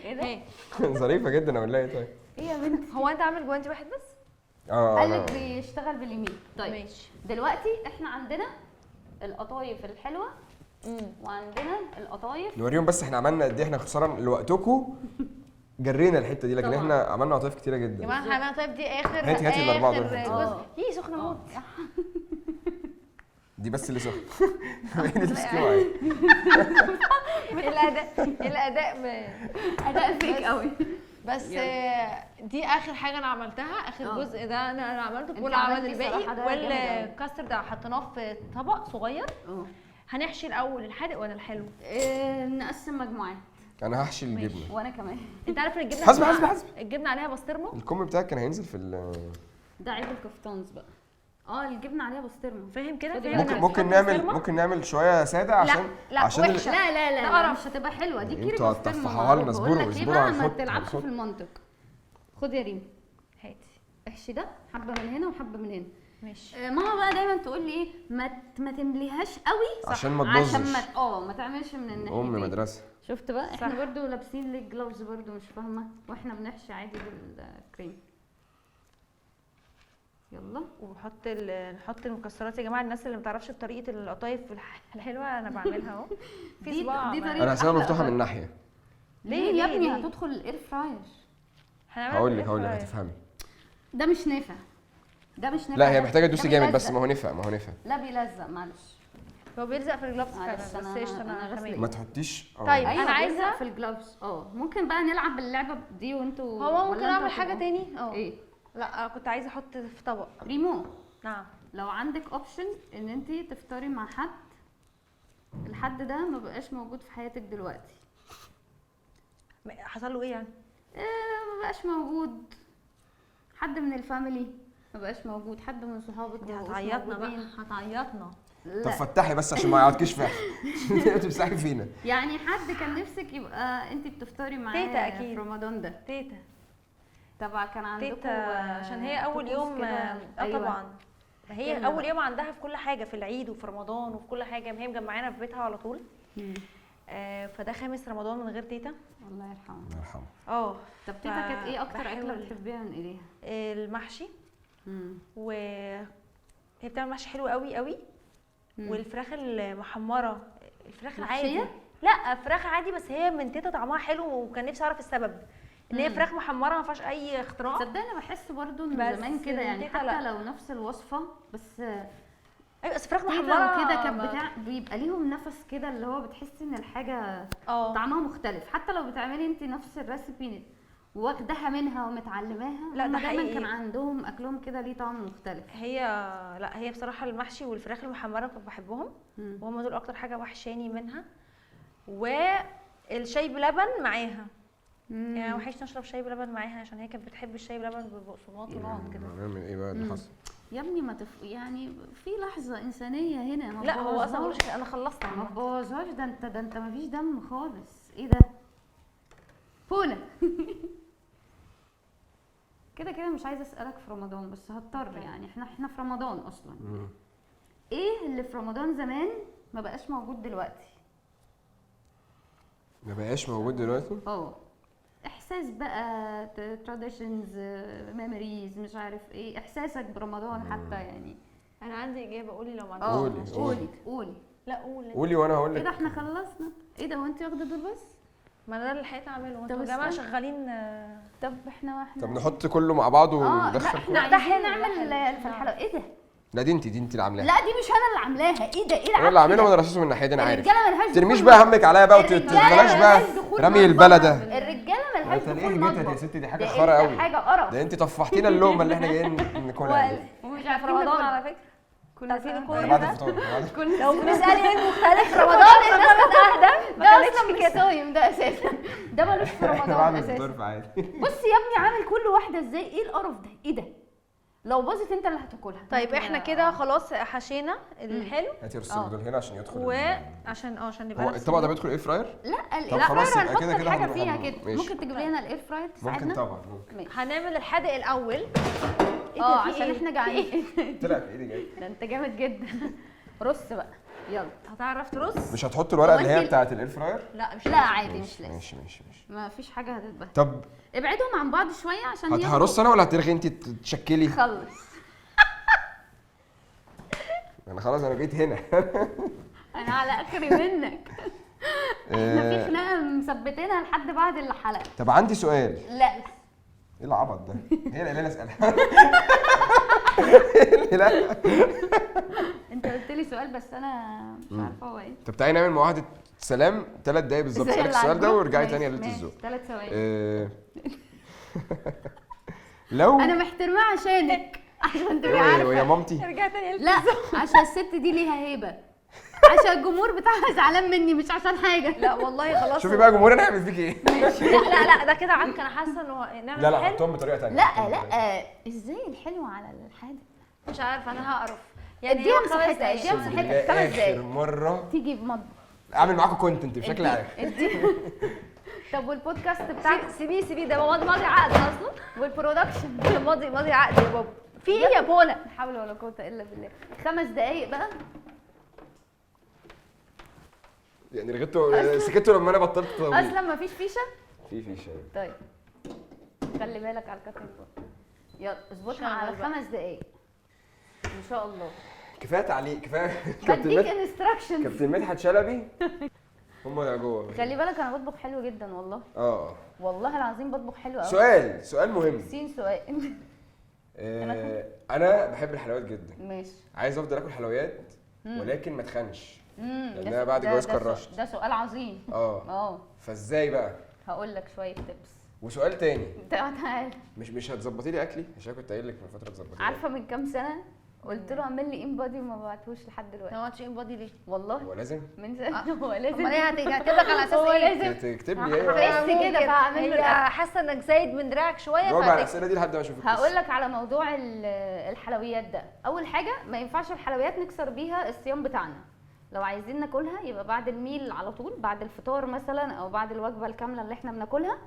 ايه ده؟ ظريفة جدا. اقول لها ايه طيب؟ ايه يا بنتي؟ هو انت عامل جوانتي واحد بس؟ قال لك بيشتغل باليمين. طيب ماشي. دلوقتي احنا عندنا القطايف الحلوة وعندنا القطايف. نوريهم بس احنا عملنا قد ايه. احنا اختصارا لوقتكم جرينا الحتة دي، لكن طبعا. احنا عملنا قطايف كتيرة جدا يا جماعة. احنا عملنا طيب دي اخر هاتي الاربعة دول. جزء. ايه سخنة موت دي بس اللي سخنة. اللي معايا الاداء اداء فيك قوي. بس دي اخر حاجة انا عملتها، اخر جزء ده انا عملته. انت كل عمل عملتي الباقي. صراحة ده جامد أوي. والكاستر ده حطيناه في طبق صغير. هنحشي الاول الحادق ولا الحلو؟ نقسم مجموعات. انا هحشي الجبنة. وانا كمان. انت عارف ان الجبنة حسب حسب حسب الجبنة عليها بسطرمه. الكم بتاعك كان هينزل في ال ده عيب الكفتانز بقى. الجبنة عليها بسطرمه. فاهم كده؟ ممكن نعمل، ممكن نعمل شوية ساده عشان لا عشان وحشة. لا لا لا مش هتبقى حلوة دي. كيري انتوا بسطرمه. هتطفحوها لنا. اصبروا اصبروا. ما تلعبش في المنطق. خد يا ريم هاتي. احشي ده حبه من هنا وحبه من هنا. ماشي. ماما بقى دايما تقول لي ايه، ما تمليهاش قوي عشان ما تبوظش، عشان ما تعملش من الناحيتين. ام مدرسه. شفت بقى؟ احنا برضو لابسين ليه gloves برضو مش فاهمه، واحنا بنحشي عادي بالكريم. يلا وحط نحط المكسرات يا جماعة. الناس اللي ما تعرفش بطريقة القطايف الحلوة انا بعملها اهو. في صباع. دي طريقه انا هسيبها مفتوحة من ناحية. ليه يا ابني؟ هتدخل ال air fryer. هقول لك هتفهمي. ده مش نافع، ده مش نافع. لا هي محتاجه تدوسي جامد بس. ما هو نفع، ما هو نفع. لا بيلزق معلش. هو بيلزق في ال gloves فعلا بس قشطه. انا تمام. ما تحطيش. طيب انا عايزه في ال gloves. ممكن بقى نلعب اللعبة دي وانتوا. هو ممكن اعمل حاجة تاني؟ ايه؟ لا كنت عايزه احط في طبق. ريمو. نعم. لو عندك option ان انت تفطري مع حد، الحد ده ما بقاش موجود في حياتك دلوقتي. حصل له ايه يعني؟ ما بقاش موجود. حد من ال family ما بقاش موجود، حد من صحابك ما بقاش. هتعيطنا بقى، هتعيطنا. طب فتحي بس عشان ما يعيطكيش فعلا. تمسحي فينا. يعني حد كان نفسك يبقى انت بتفطري معاه تيتا اكيد في رمضان ده. تيتا طبعا كان عندكم تيتا عشان هي اول يوم. أيوة. طبعا ما هي اول يوم عندها في كل حاجة، في العيد وفي رمضان وفي كل حاجة. ما هي مجمعانا في بيتها على طول. فده خامس رمضان من غير تيتا. الله يرحمها. الله يرحمها. طب تيتا كانت ايه اكتر اكله بتحبيها من ايديها؟ المحشي. و هي بتعمل محشي حلو قوي قوي. والفراخ المحمره، الفراخ العادي. لا فراخ عادي بس هي من تيتا طعمها حلو، وكان نفسي اعرف السبب ان هي فراخ محمرة ما فيهاش اي اختراع. تصدقني انا بحس برضو ان زمان كده يعني حتى لو نفس الوصفة بس ايوه بس فراخ محمرة كده كانت بتاع بيبقى ليهم نفس كده اللي هو بتحسي ان الحاجة طعمها مختلف حتى لو بتعملي انت نفس ال recipe واخداها منها ومتعلماها. لا ده دايما حقيقي كان عندهم اكلهم كده ليه طعم مختلف. هي لا هي بصراحة المحشي والفراخ المحمره كنت بحبهم، وهم دول اكتر حاجة وحشاني منها. والشاي بلبن معاها، يعني وحشني اشرب شاي بلبن معاها عشان هي كانت بتحب الشاي بلبن بالبقسماط ونقعد كده. نعمل ايه بقى اللي حصل يا ابني؟ ما يعني في لحظة انسانيه هنا. ما لا هو اصلا مش انا خلصت. ما تبوظهاش، ده انت ده انت ما فيش دم خالص. ايه ده بولا؟ كده كده مش عايزه اسالك في رمضان بس هضطر، يعني احنا في رمضان اصلا. ايه اللي في رمضان زمان ما بقاش موجود دلوقتي؟ ما بقاش موجود دلوقتي؟ احساس بقى، traditions، memories، مش عارف ايه، احساسك برمضان حتى. يعني انا عندي اجابه، قولي لو ما عندكش. قولي قولي. لا قولي قولي وانا هقول لك. كده احنا خلصنا. ايه ده، هو انت واخده دول بس؟ ما انا ده اللي لحقت اعمله. وانتوا يا جماعة شغالين. طب احنا طب نحط كله مع بعضه وندخل احنا عايزين نعمل في الحلقة. ايه ده؟ لا دي انت، دي انت اللي عاملاها. لا دي مش انا اللي عاملاها. ايه ده؟ ايه انا اللي عاملها وانا رصصه من الناحية دي، انا عارف. الرجالة مالهاش ترميش بقى همك عليا بقى وتبلاش بقى رمي البلده. الرجالة مالهاش دخول مطبخ يا ستي، دي حاجة خرا قوي، حاجة قرف. ده انت طفحتينا اللقمة اللي احنا جايين ناكلها دي. ومش عارفين رمضان على فكرة، كنا كل بعد الفطار. لو بنسأل ايه المختلف في رمضان الناس كانت اهدى، ده اصلا مش صايم ده اساسا، ده مالوش في رمضان اساسا. بص يا ابني عامل كل واحدة ازاي؟ ايه القرف ده؟ ايه ده؟ لو باظت انت اللي هتاكلها. طيب احنا كده خلاص حشينا الحلو. هاتي رص دول هنا عشان يدخل، وعشان عشان يبقى هو الطبق ده بيدخل air fryer؟ لا ال air fryer هنحط الحاجة فيها كده. ممكن تجيب لنا ال air fryer تساعدنا؟ ممكن طبعا، ممكن. هنعمل الحادق الاول عشان احنا جعانين. طلع في ايدي جاي. ده انت جامد جدا. رص بقى يلا. هتعرف ترص؟ مش هتحط الورقة اللي هي بتاعه ال air fryer؟ لا مش، لا عادي مش لازم. ماشي ماشي ماشي، ما فيش حاجة هتتبهدل. طب ابعدهم عن بعض شوية عشان هرص انا ولا هترغي انت تشكلي؟ خلص انا خلاص، انا بقيت هنا. انا على اخري منك. احنا في خناقه مثبتينها لحد بعد الحلقة. طب عندي سؤال. لا ايه العبط ده؟ هي اللي انا اسالها. لا انت قلت لي سؤال بس انا مش عارفه هو ايه. طب تعالي نعمل معاهدة سلام 3 دقايق بالظبط. اسالك السؤال ده وارجعي تاني يا ليلة الذوق. 3 ثواني. لو انا محترماه عشانك، عشان تبقي عارفه. يا مامتي ارجعي تاني. لا عشان الست دي ليها هيبة، عشان الجمهور بتاعها زعلان مني مش عشان حاجة. لا والله خلاص. شوفي بقى جمهور انا هعمل فيك ايه. لا لا لا ده كده عك، انا حاسه انه نعمل لا لا حطهم بطريقة ثانية. لا لا ازاي الحلو على الحادق؟ مش عارفه انا هقرف يعني. اديها مساحتها، اديها مساحتها 5 دقايق. اخر مرة تيجي بمطبخ اعمل معاكم content بشكل عام. طب والبودكاست بتاعك؟ سيبيه سيبيه، ده ماضي عقد اصلا. وال production ماضي عقد يا بابا. في ايه يا بولا؟ لا حول ولا قوة الا بالله. 5 دقايق بقى يعني. رغيتوا سكتوا لما انا بطلت اصلا. ما فيش فيشه؟ في فيشه. طيب خلي بالك على ال cutting board. يلا اظبطها على 5 دقايق ان شاء الله. كفاية تعليق، كفاية. بديك instructions. كابتن مدحت شلبي هم جوه. خلي بالك انا بطبخ حلو جدا والله. والله العظيم بطبخ حلو قوي. سؤال مهم. سين سؤال. انا بحب الحلويات جدا. ماشي. عايز افضل اكل حلويات ولكن ما اتخنش، لان انا بعد الجواز كرشت. ده سؤال عظيم. فازاي بقى؟ هقول لك شوية tips. وسؤال تاني. تعال. مش هتظبطي لي اكلي؟ عشان كنت قايل لك من فترة تظبطي. عارفه من كام سنة قلت له اعمل لي InBody وما بعتهوش لحد دلوقتي. ما بعتش InBody ليه؟ والله هو لازم؟ من سنة هو لازم. امال ايه هتكتب لك على اساس ايه؟ تكتب لي ايه؟ بس كده فهعمل له. حاسه انك زايد من دراعك شوية. جاوب على الاسئلة دي لحد ما اشوفك. هقول لك على موضوع الحلويات ده. اول حاجة ما ينفعش الحلويات نكسر بيها الصيام بتاعنا. لو عايزين ناكلها يبقى بعد ال meal على طول، بعد الفطار مثلا او بعد الوجبة الكاملة اللي احنا بناكلها،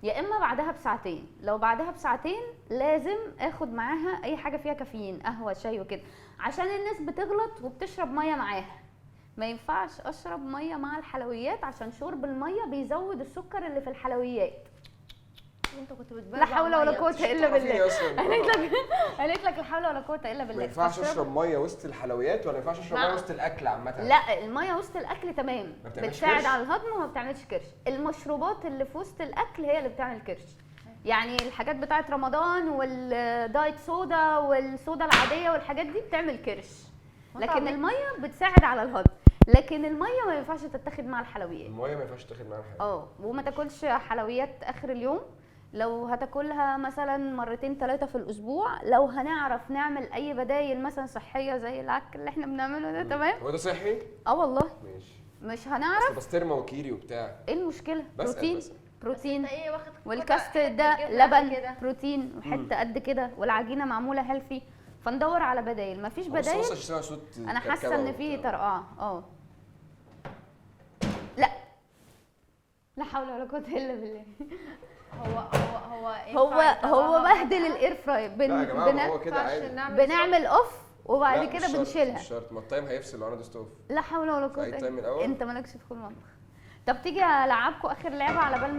يا اما بعدها بساعتين. لو بعدها بساعتين لازم اخد معاها اي حاجة فيها كافيين، قهوة شاي وكده، عشان الناس بتغلط وبتشرب مية معاها. ما ينفعش اشرب مية مع الحلويات عشان شرب المية بيزود السكر اللي في الحلويات. انت كنت بتبلع. لا حول ولا قوة الا بالله. قالت لك لا حول ولا قوة الا بالله. ما ينفعش اشرب مية وسط الحلويات ولا ما ينفعش اشرب مية وسط الاكل عامة؟ لا المية وسط الاكل تمام، بتساعد على الهضم وما بتعملش كرش. المشروبات اللي في وسط الاكل هي اللي بتعمل كرش، يعني الحاجات بتاعه رمضان وال diet soda والصودا العادية والحاجات دي بتعمل كرش، لكن المية بتساعد على الهضم. لكن المية ما ينفعش تتاخد مع الحلويات. المية ما ينفعش تتاخد مع الحلويات. وما تاكلش حلويات اخر اليوم. لو هتاكلها مثلا 2 3 في الاسبوع، لو هنعرف نعمل اي بدايل مثلا صحية زي العك اللي احنا بنعمله ده. تمام. هو ده صحي؟ والله ماشي. مش هنعرف. بسطرمه وكيري وبتاع. ايه المشكلة؟ بروتين. بروتين ايه واخد والكاسترد ده لبن بروتين وحتة قد كده، والعجينه معمولة healthy. فندور على بدايل. مفيش بدايل. انا حاسه ان في طرقعه. لا لا حول ولا قوة الا بالله. هو هو هو هو بهدل ال air fryer. بنعمل off وبعد كده بنشيلها. مش شرط، ما ال time هيفصل لو انا دوست off. لا حول ولا قوة الا. انت مالكش دخول مطبخ. طب تيجي العبكم اخر لعبه على بال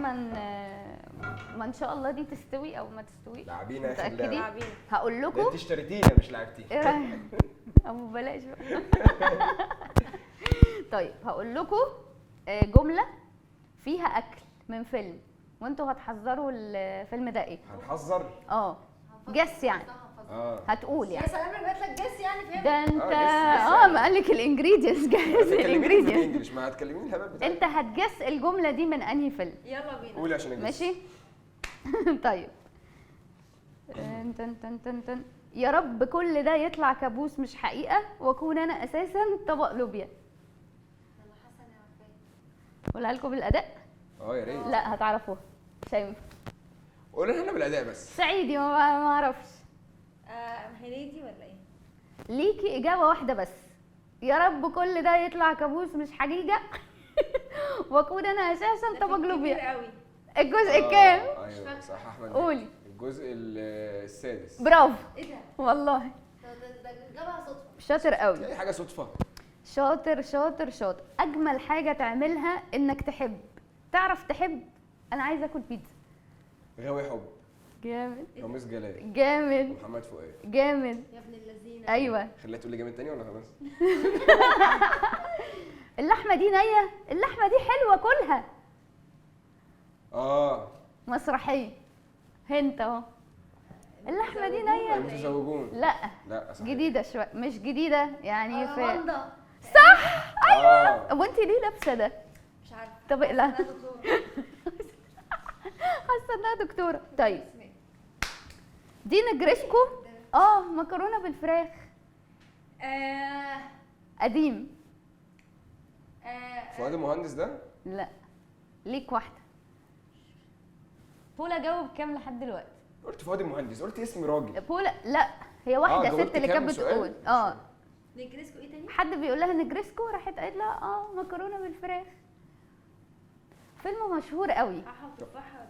ما ان شاء الله دي تستوي او ما تستوي. لاعبين اخر لعبه. هقول لكم انت اشتريتينا مش لعبتينا. ايه رايك؟ ابو بلاش بقى. طيب هقول لكم جملة فيها اكل من فيلم وانتوا هتحذروا الفيلم ده ايه. هنحذر؟ guess يعني. هتقول يعني. يا سلام لما لك guess يعني فهمت ده انت ما قال لك ال ingredients، جهز ال ingredients. ما هتكلميني الهبل بتاعك. انت هت guess الجملة دي من انهي فيلم؟ يلا بينا قولي عشان ا guess. ماشي. طيب تن تن تن تن. يا رب كل ده يطلع كابوس مش حقيقة واكون انا اساسا طبق لوبيا. انا حاسه اني عارفاه. قولها لكم بالاداء؟ يا ريت. لا هتعرفوها مش هينفع. قولي لنا بالاداء بس. صعيدي ما اعرفش. هنيدي ولا ايه؟ ليكي اجابه واحدة بس. يا رب كل ده يطلع كابوس مش حقيقة واكون انا اساسا طبق لوبيا. قوي. الجزء الكام؟ ايوه صح احمد. قولي. الجزء السادس. برافو. ايه ده؟ والله ده جابها صدفة. شاطر قوي. اي حاجة صدفة. شاطر شاطر شاطر. اجمل حاجة تعملها انك تحب. تعرف تحب؟ انا عايزه اكل بيتزا. غاوي حب. جامد. رامز جلال. جامد. محمد فؤاد. جامد يا ابن اللذينه. ايوه. خليها تقول لي جامد تاني ولا خلاص؟ اللحمة دي نيه، اللحمة دي حلوة كلها. مسرحية هنت اهو. اللحمة دي نيه. المتزوجون. لا لا صحيح. جديدة شوية، مش جديدة يعني في صح. ايوه. وانت ليه لابسه ده؟ مش عارفه. طب اقلع. حاسه انها دكتورة. طيب دي نجرسكو. مكرونه بالفراخ. قديم. فؤاد المهندس ده؟ لا ليك واحدة. بولا جاوب كام لحد دلوقتي؟ قلت فؤاد المهندس، قلت اسم راجل. بولا لا هي واحدة ست اللي كانت بتقول نجرسكو. ايه تاني؟ حد بيقول لها نجرسكو راحت قالت لها مكرونه بالفراخ. فيلم مشهور قوي.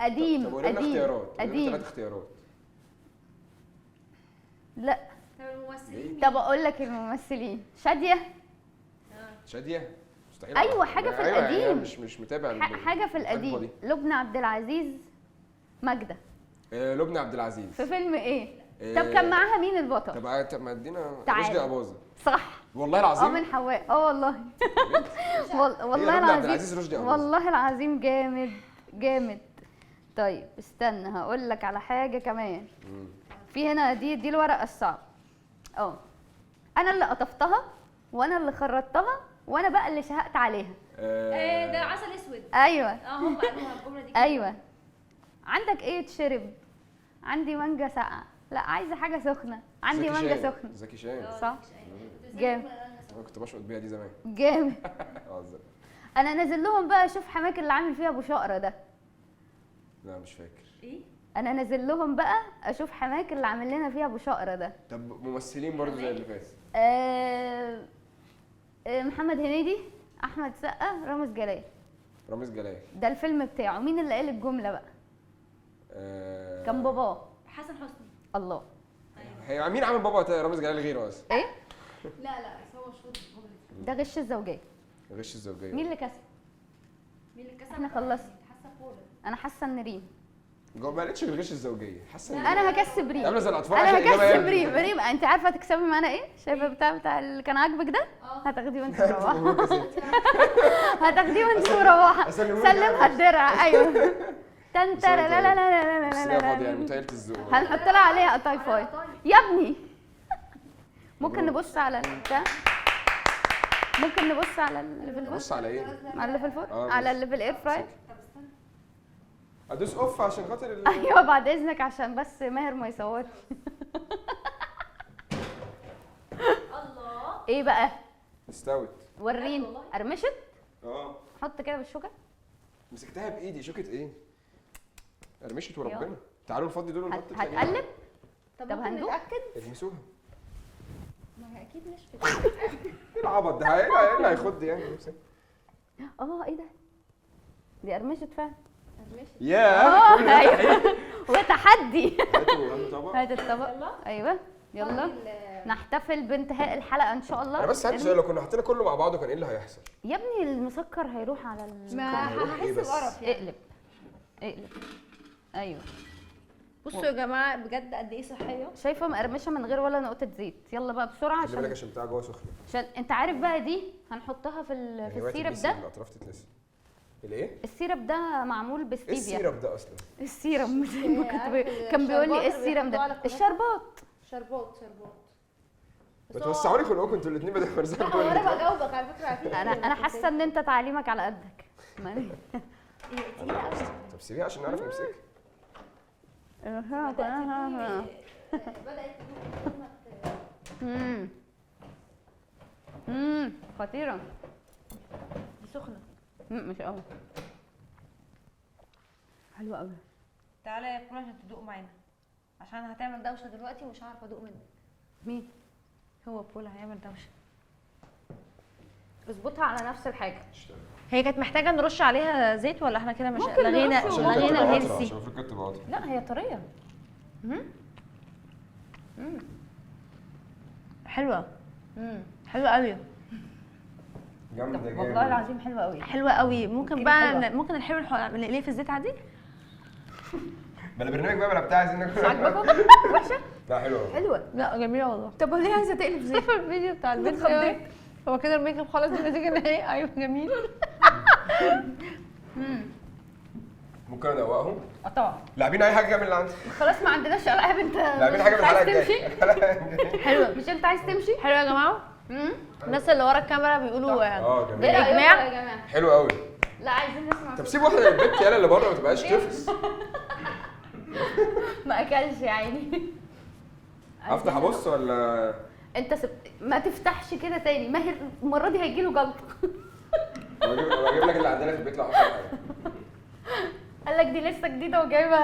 قديم. طب قولي لنا اختيارات. قديم. 3 اختيارات. لا. طب الممثلين. طب اقول لك الممثلين. شاديه. شاديه مستحيل. ايوه حاجة في القديم. أيوة مش متابع. حاجة في القديم. لبنى عبد العزيز. ماجدة. لبنى عبد العزيز في فيلم ايه؟ طب كان معاها مين البطل؟ طب ما ادينا رشدي اباظة. صح والله العظيم. من حواء. والله. والله العظيم. والله العظيم جامد جامد. طيب استنى هقول لك على حاجة كمان. في هنا دي الورقة الصعبة. انا اللي قطفتها وانا اللي خرطتها وانا بقى اللي شهقت عليها. ده عسل اسود. ايوه. هم قالوها الجملة دي. ايوه. عندك ايه تشرب؟ عندي مانجا ساقعه. لا عايزه حاجة سخنة. عندي مانجا سخنة. زكي شان. صح. جامد. انا كنت بشقط بيها دي زمان. جامد. انا نازل لهم بقى اشوف حماك اللي عامل فيها ابو شقرة ده. لا مش فاكر. ايه؟ انا نازل لهم بقى اشوف حماك اللي عامل لنا فيها ابو شقرة ده. طب ممثلين برضو زي اللي فات. محمد هنيدي، احمد سقا، رامز جلال. رامز جلال ده الفيلم بتاعه. مين اللي قال الجملة بقى؟ كان باباه حسن حسني. الله. هي مين عامل بابا رامز جلال غيره اصلا؟ ايه؟ لا لا بس هو مشهور بالجملة دي. ده غش الزوجية. غش الزوجية. مين اللي كسب؟ مين اللي كسب؟ احنا خلصنا. حاسه بولا. انا حاسه ان ريم ما قالتش غير غش الزوجية. حاسه ان انا هكسب ريم. عامله زي الاطفال. انا هكسب ريم. ريم انت عارفه هتكسبي معانا ايه؟ شايفه بتاع اللي كان عاجبك ده؟ هتاخديه وانت مروحة. هتاخديه وانت مروحة. سلمها الدرع. ايوه. تن لا لا لا لا لا لا لا. يعني متهيألي الذوق. هنحط لها عليها قطايفاي يا ابني. ممكن نبص على البتاع؟ ممكن نبص على اللي في الفرن؟ نبص على ايه؟ على اللي في الفرن؟ على اللي في ال air fryer؟ ادوس off عشان خاطر ايوه بعد اذنك عشان بس ماهر ما يصورش. الله. ايه بقى؟ استوت. وريني. قرمشت؟ حط كده بالشوكة. مسكتها بايدي. شوكه ايه؟ قرمشت وربنا. تعالوا نفضي دول ونحط هتقلب. طب هندوق. المسوها. ما هي اكيد نشفت. ايه العبط ده؟ ايه اللي هيخض يعني؟ ايه ده؟ دي قرمشت فعلا. ياه. ايوه. وتحدي. هات الطبق. ايوه يلا نحتفل بانتهاء الحلقة ان شاء الله. انا بس عندي سؤال، لو كنا حاطين كله مع بعضه كان ايه اللي هيحصل؟ يا ابني المسكر هيروح على ما هحس بقرف يعني. اقلب اقلب. ايوه بصوا يا جماعة بجد قد ايه صحية. شايفه مقرمشه من غير ولا نقطة زيت. يلا بقى بسرعة عشان خلي بالك عشان بتاع جوه سخنة. عشان انت عارف بقى دي هنحطها في في ال syrup ده. الاطراف تتلسع. الايه؟ ال syrup ده معمول بستيفيا. ايه ال syrup ده اصلا؟ ال syrup زي ما كنت كان بيقول لي ايه ال syrup ده؟ الشربات. شربات شربات. بتوسعوا لي خلقكم انتوا الاثنين بدل ما لا هو انا بجاوبك على فكرة. انا حاسه ان انت تعليمك على قدك. طب سيبيها عشان نعرف نمسكها. بدات خطيرة دي سخنة. مش قوي، حلوة قوي. تعالى يا كولا عشان تدوق معانا، عشان هتعمل دوشه دلوقتي ومش هعرف ادوق منك. مين هو؟ بولا هيعمل دوشه. اظبطها على نفس الحاجة. هي كانت محتاجه نرش عليها زيت ولا احنا كده مش لغينا؟ لغينا ال healthy. عشان المفروض كانت تبقى اطرى. لا هي طرية. حلوة. حلوة قوي. جامدة جامدة والله العظيم، حلوة قوي. حلوة قوي. ممكن بقى ممكن الحلو نقليه في الزيت عادي. بلا برنامج بقى بلا بتاع، عايزين ناكل. مش عاجباكم؟ وحشة؟ لا حلوة. حلوة. لا جميلة والله. طب وليه عايزه تقلب زيت؟ شايفه الفيديو بتاع البنت هو كده الميك اب خلاص، النتيجة النهائية. ايوه جميل. ممكن ادوقهم؟ اه طبعا. لاعبين اي حاجة كده من اللي عندي. خلاص ما عندناش العاب. انت لاعبين حاجة من الحلقة الجاية. حلوة. مش انت عايز تمشي؟ حلوة يا جماعة. الناس اللي ورا الكاميرا بيقولوا اه جميل. ايه رايكم يا جماعة؟ حلو قوي. لا عايزين نسمع. طب سيب واحدة للبنت يالا اللي بره ما تبقاش تفس. ما اكلش يا عيني. افتح ابص ولا انت ما تفتحش كده تاني ماهر، المرة دي هيجي له جلطة. بجيب لك اللي عندنا في البيت لو حصل حاجة. قال لك دي لسه جديدة وجايبه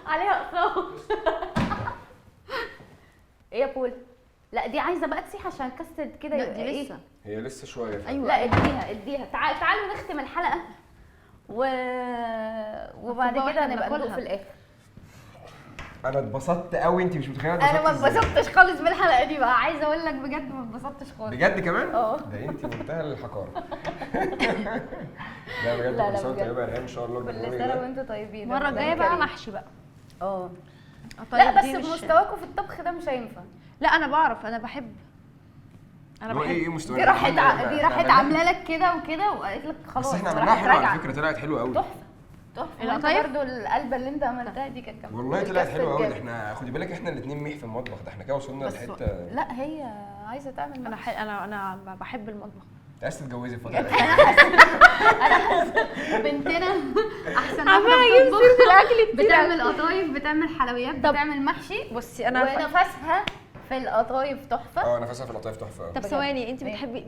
عليها اقساط. ايه يا بول؟ لا دي عايزه بقى تسيح عشان كاسترد كده. لا دي لسه، هي لسه شوية. ايوه لا اديها اديها. تعالوا نختم الحلقة وبعد كده نبقى ندوق في الاخر. انا اتبسطت قوي، انت مش متخيله. انا ما اتبسطتش خالص بالحلقة دي بقى، عايزه اقول لك بجد ما اتبسطتش خالص بجد كمان. اه ده انت منتهى الحقاره. لا بجد كل سنة وانت طيبة يا ريهام ان شاء الله. كل سنة وانتوا طيبين. المرة الجاية بقى محشي بقى. اه لا بس بمستواكم في الطبخ ده مش هينفع. لا انا بعرف، انا بحب. انا بحب. ايه مستواك؟ دي راحت عامله لك كده وكده وقالت لك خلاص. بس احنا عملناها حلوة على فكرة، طلعت حلوة قوي. تحفة تحفة. القطايف برضه القلبه اللي انت عملتها دي كانت جامدة والله، طلعت حلوة قوي. ده احنا خدي بالك احنا الاثنين ميح في المطبخ، ده احنا كده وصلنا لحته. لا هي عايزه تعمل. انا بحب المطبخ. انت عايزه تتجوزي الفترة دي؟ انا حاسه بنتنا احسن واحدة بتطبخ. الاكل كتير، بتعمل قطايف، بتعمل حلويات، بتعمل محشي. بصي انا ونفسها في القطايف تحفة. اه نفسها في القطايف تحفة. طب ثواني، انت بتحبي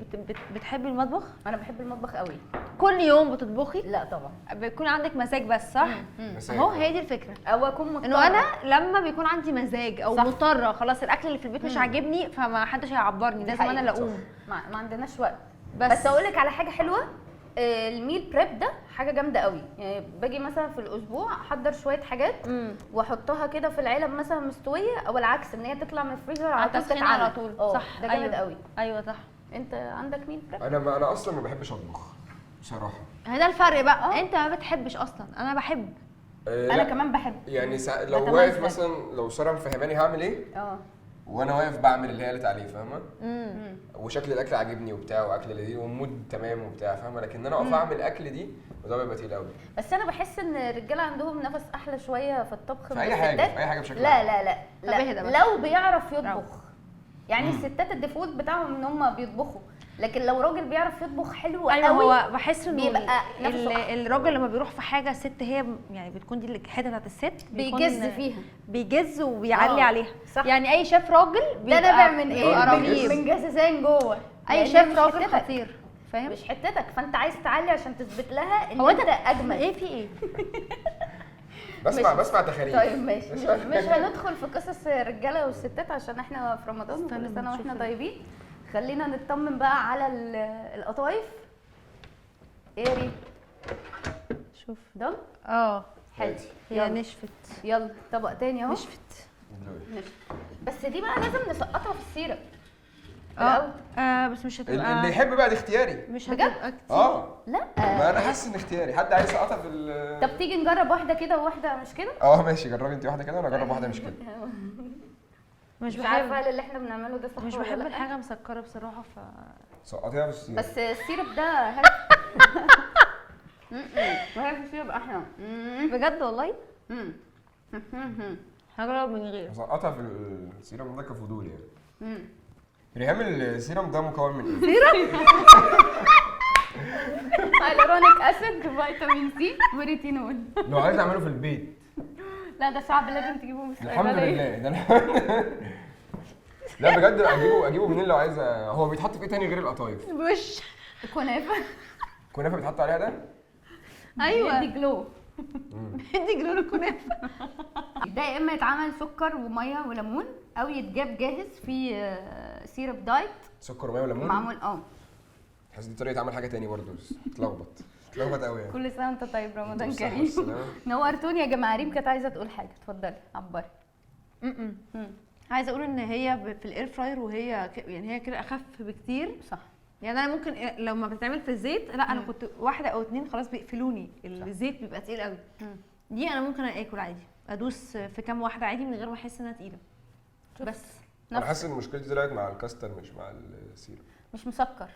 بتحبي المطبخ؟ انا بحب المطبخ قوي. كل يوم بتطبخي؟ لا طبعا. بيكون عندك مزاج بس صح؟ اهو هي دي الفكرة. او اكون مضطرة، انه انا لما بيكون عندي مزاج او مضطرة خلاص الاكل اللي في البيت مش عاجبني فما حدش هيعبرني، لازم انا اللي اقوم. ما عندناش وقت. بس اقول لك على حاجة حلوة، ال meal prep ده حاجة جامدة قوي. يعني باجي مثلا في الاسبوع احضر شوية حاجات واحطها كده في العلب مثلا مستوية، او العكس ان هي تطلع من الفريزر على طول تتعمل على طول. صح ده جامد قوي. ايوه صح. انت عندك meal prep؟ انا اصلا ما بحبش اطبخ بصراحة. هذا الفرق بقى. انت ما بتحبش اصلا، انا بحب. انا كمان بحب. يعني لو واقف مثلا، لو ساره مفهماني هعمل ايه وانا واقف بعمل اللي هي قالت عليه، فاهمه؟ وشكل الاكل عاجبني وبتاع، واكل لذيذ وال mood تمام وبتاع، فاهمه؟ لكن انا اقف اعمل اكل دي وده بيبقى تقيل قوي. بس انا بحس ان الرجالة عندهم نفس احلى شوية في الطبخ في اي حاجة، في اي حاجة بشكل لا لا لا لا، لو بيعرف يطبخ. يعني الستات ال default بتاعهم ان هم بيطبخوا، لكن لو راجل بيعرف يطبخ حلو ايوه قوي. هو بحس انه بيبقى الراجل لما بيروح في حاجة، الست هي يعني بتكون دي الحتة بتاعت الست، بيجز فيها، بيجز وبيعلي عليها. صح. يعني اي شيف راجل ده نابع من ايه؟ رهيب، من جزازان جوه. اي شيف راجل خطير، فاهم؟ مش حتتك، فانت عايز تعلي عشان تثبت لها ان هو انت اجمل. ايه في ايه؟ بسمع تخاريف. طيب ماشي، مش هندخل في قصص الرجالة والستات عشان احنا في رمضان وكل سنة واحنا طيبين. خلينا نطمن بقى على القطايف. ايه ري؟ شوف ده حلو. هي نشفت. يلا طبق تاني اهو. نشفت. بس دي بقى لازم نسقطها في ال syrup. بس مش هتبقى اللي يحب بقى، دي اختياري. مش هتبقى كتير. لا ما انا حاسس ان اختياري، حد عايز يسقطها في طب تيجي نجرب واحدة كده وواحدة مش كده؟ ماشي، جربي انت واحدة كده وانا اجرب واحدة مش كده. مش عارفه هل اللي احنا بنعمله ده صح. مش بحب الحاجة مسكره بصراحة، ف سقطيها في ال syrup. بس ال syrup ده وهي في ال syrup احلى بجد والله. هجرب من غير. هسقطها في السيرم ده كفضول يعني. ريهام السيرم ده مكون من ايه؟ serum hyaluronic acid، فيتامين C، وريتينول. لو عايز اعمله في البيت. لا ده صعب، لازم تجيبه من الصيدلية. الحمد لله ده. لا بجد اجيبه منين لو عايز؟ هو بيتحط في ايه تاني غير القطايف؟ وش كنافه. كنافه بيتحط عليها ده؟ ايوه بيدي glow. بيدي glow الكنافه. ده يا اما يتعمل سكر ومية وليمون، او يتجاب جاهز في syrup diet. سكر ومية وليمون معمول. حاسس دي طريقه عمل حاجة تاني برضه، بس اتلخبط قوي يعني. كل سنة وانت طيب، رمضان كريم. نورتوني يا جماعة. ريم كانت عايزه تقول حاجة، اتفضلي عبري. عايزه اقول ان هي في ال air fryer وهي يعني هي كده اخف بكتير. صح. يعني انا ممكن لو ما بتتعمل في الزيت، لا انا كنت واحدة او اتنين خلاص بيقفلوني، الزيت بيبقى تقيل قوي. دي انا ممكن اكل عادي، ادوس في كام واحدة عادي من غير ما احس انها تقيلة. بس انا حاسس ان مشكلتي طلعت مع الكاستر مش مع السيرم. مش مسكر.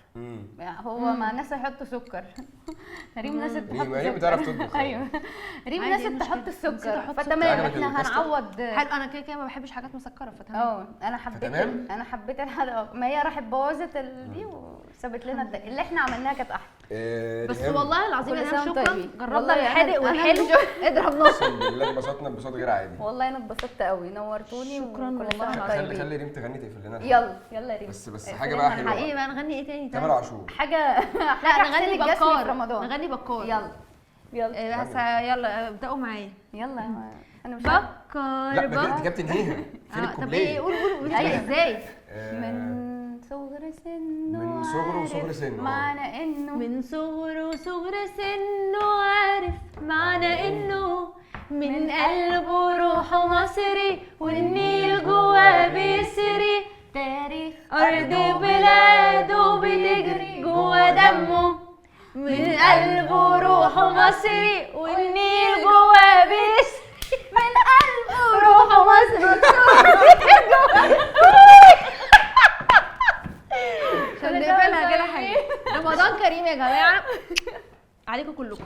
يعني هو مع ناس يحطوا سكر. ريم ناس تحط سكر. ريم بتعرف تطبخ. ايوه ريم ناس تحط السكر، فتمام احنا هنعوض. حلو، انا كده كده ما بحبش حاجات مسكره، فتمام. انا حبيت، انا حبيت الحلقة. ما هي راحت بوظت دي وسابت لنا اللي احنا عملناها كانت احلى. بس والله العظيم يا شكرا، جربنا الحادق والحلو. اضرب نص. اقسم بالله اتبسطنا انبساط غير عادي. والله انا اتبسطت قوي، نورتوني. شكرا والله. خلي ريم تغني تقفل لنا. يلا يلا ريم. بس حاجة بقى حلوة. ايه بقى نغني ايه تاني؟ تامر عاشور حاجة. لا نغني بكار، نغني بكار. يلا يلا بس يلا ابداوا معايا. يلا انا مش بكار. لا انت جبت تنهيها فين الكوبليه؟ طب ايه؟ قول قول ازاي؟ من صغر سنة، من صغره وصغر سنة، معنى انه من صغره وصغر سنة عارف معنى انه من قلبه روحه مصري والنيل جواه بيسري، تاريخ أرض بلاده بتجري جوا دمه، من قلبه روحه مصري والنيل جواه بيسري، من قلبه روحه مصري. عشان نقفلها كده حاجة. رمضان كريم يا جماعة عليكم كلكم.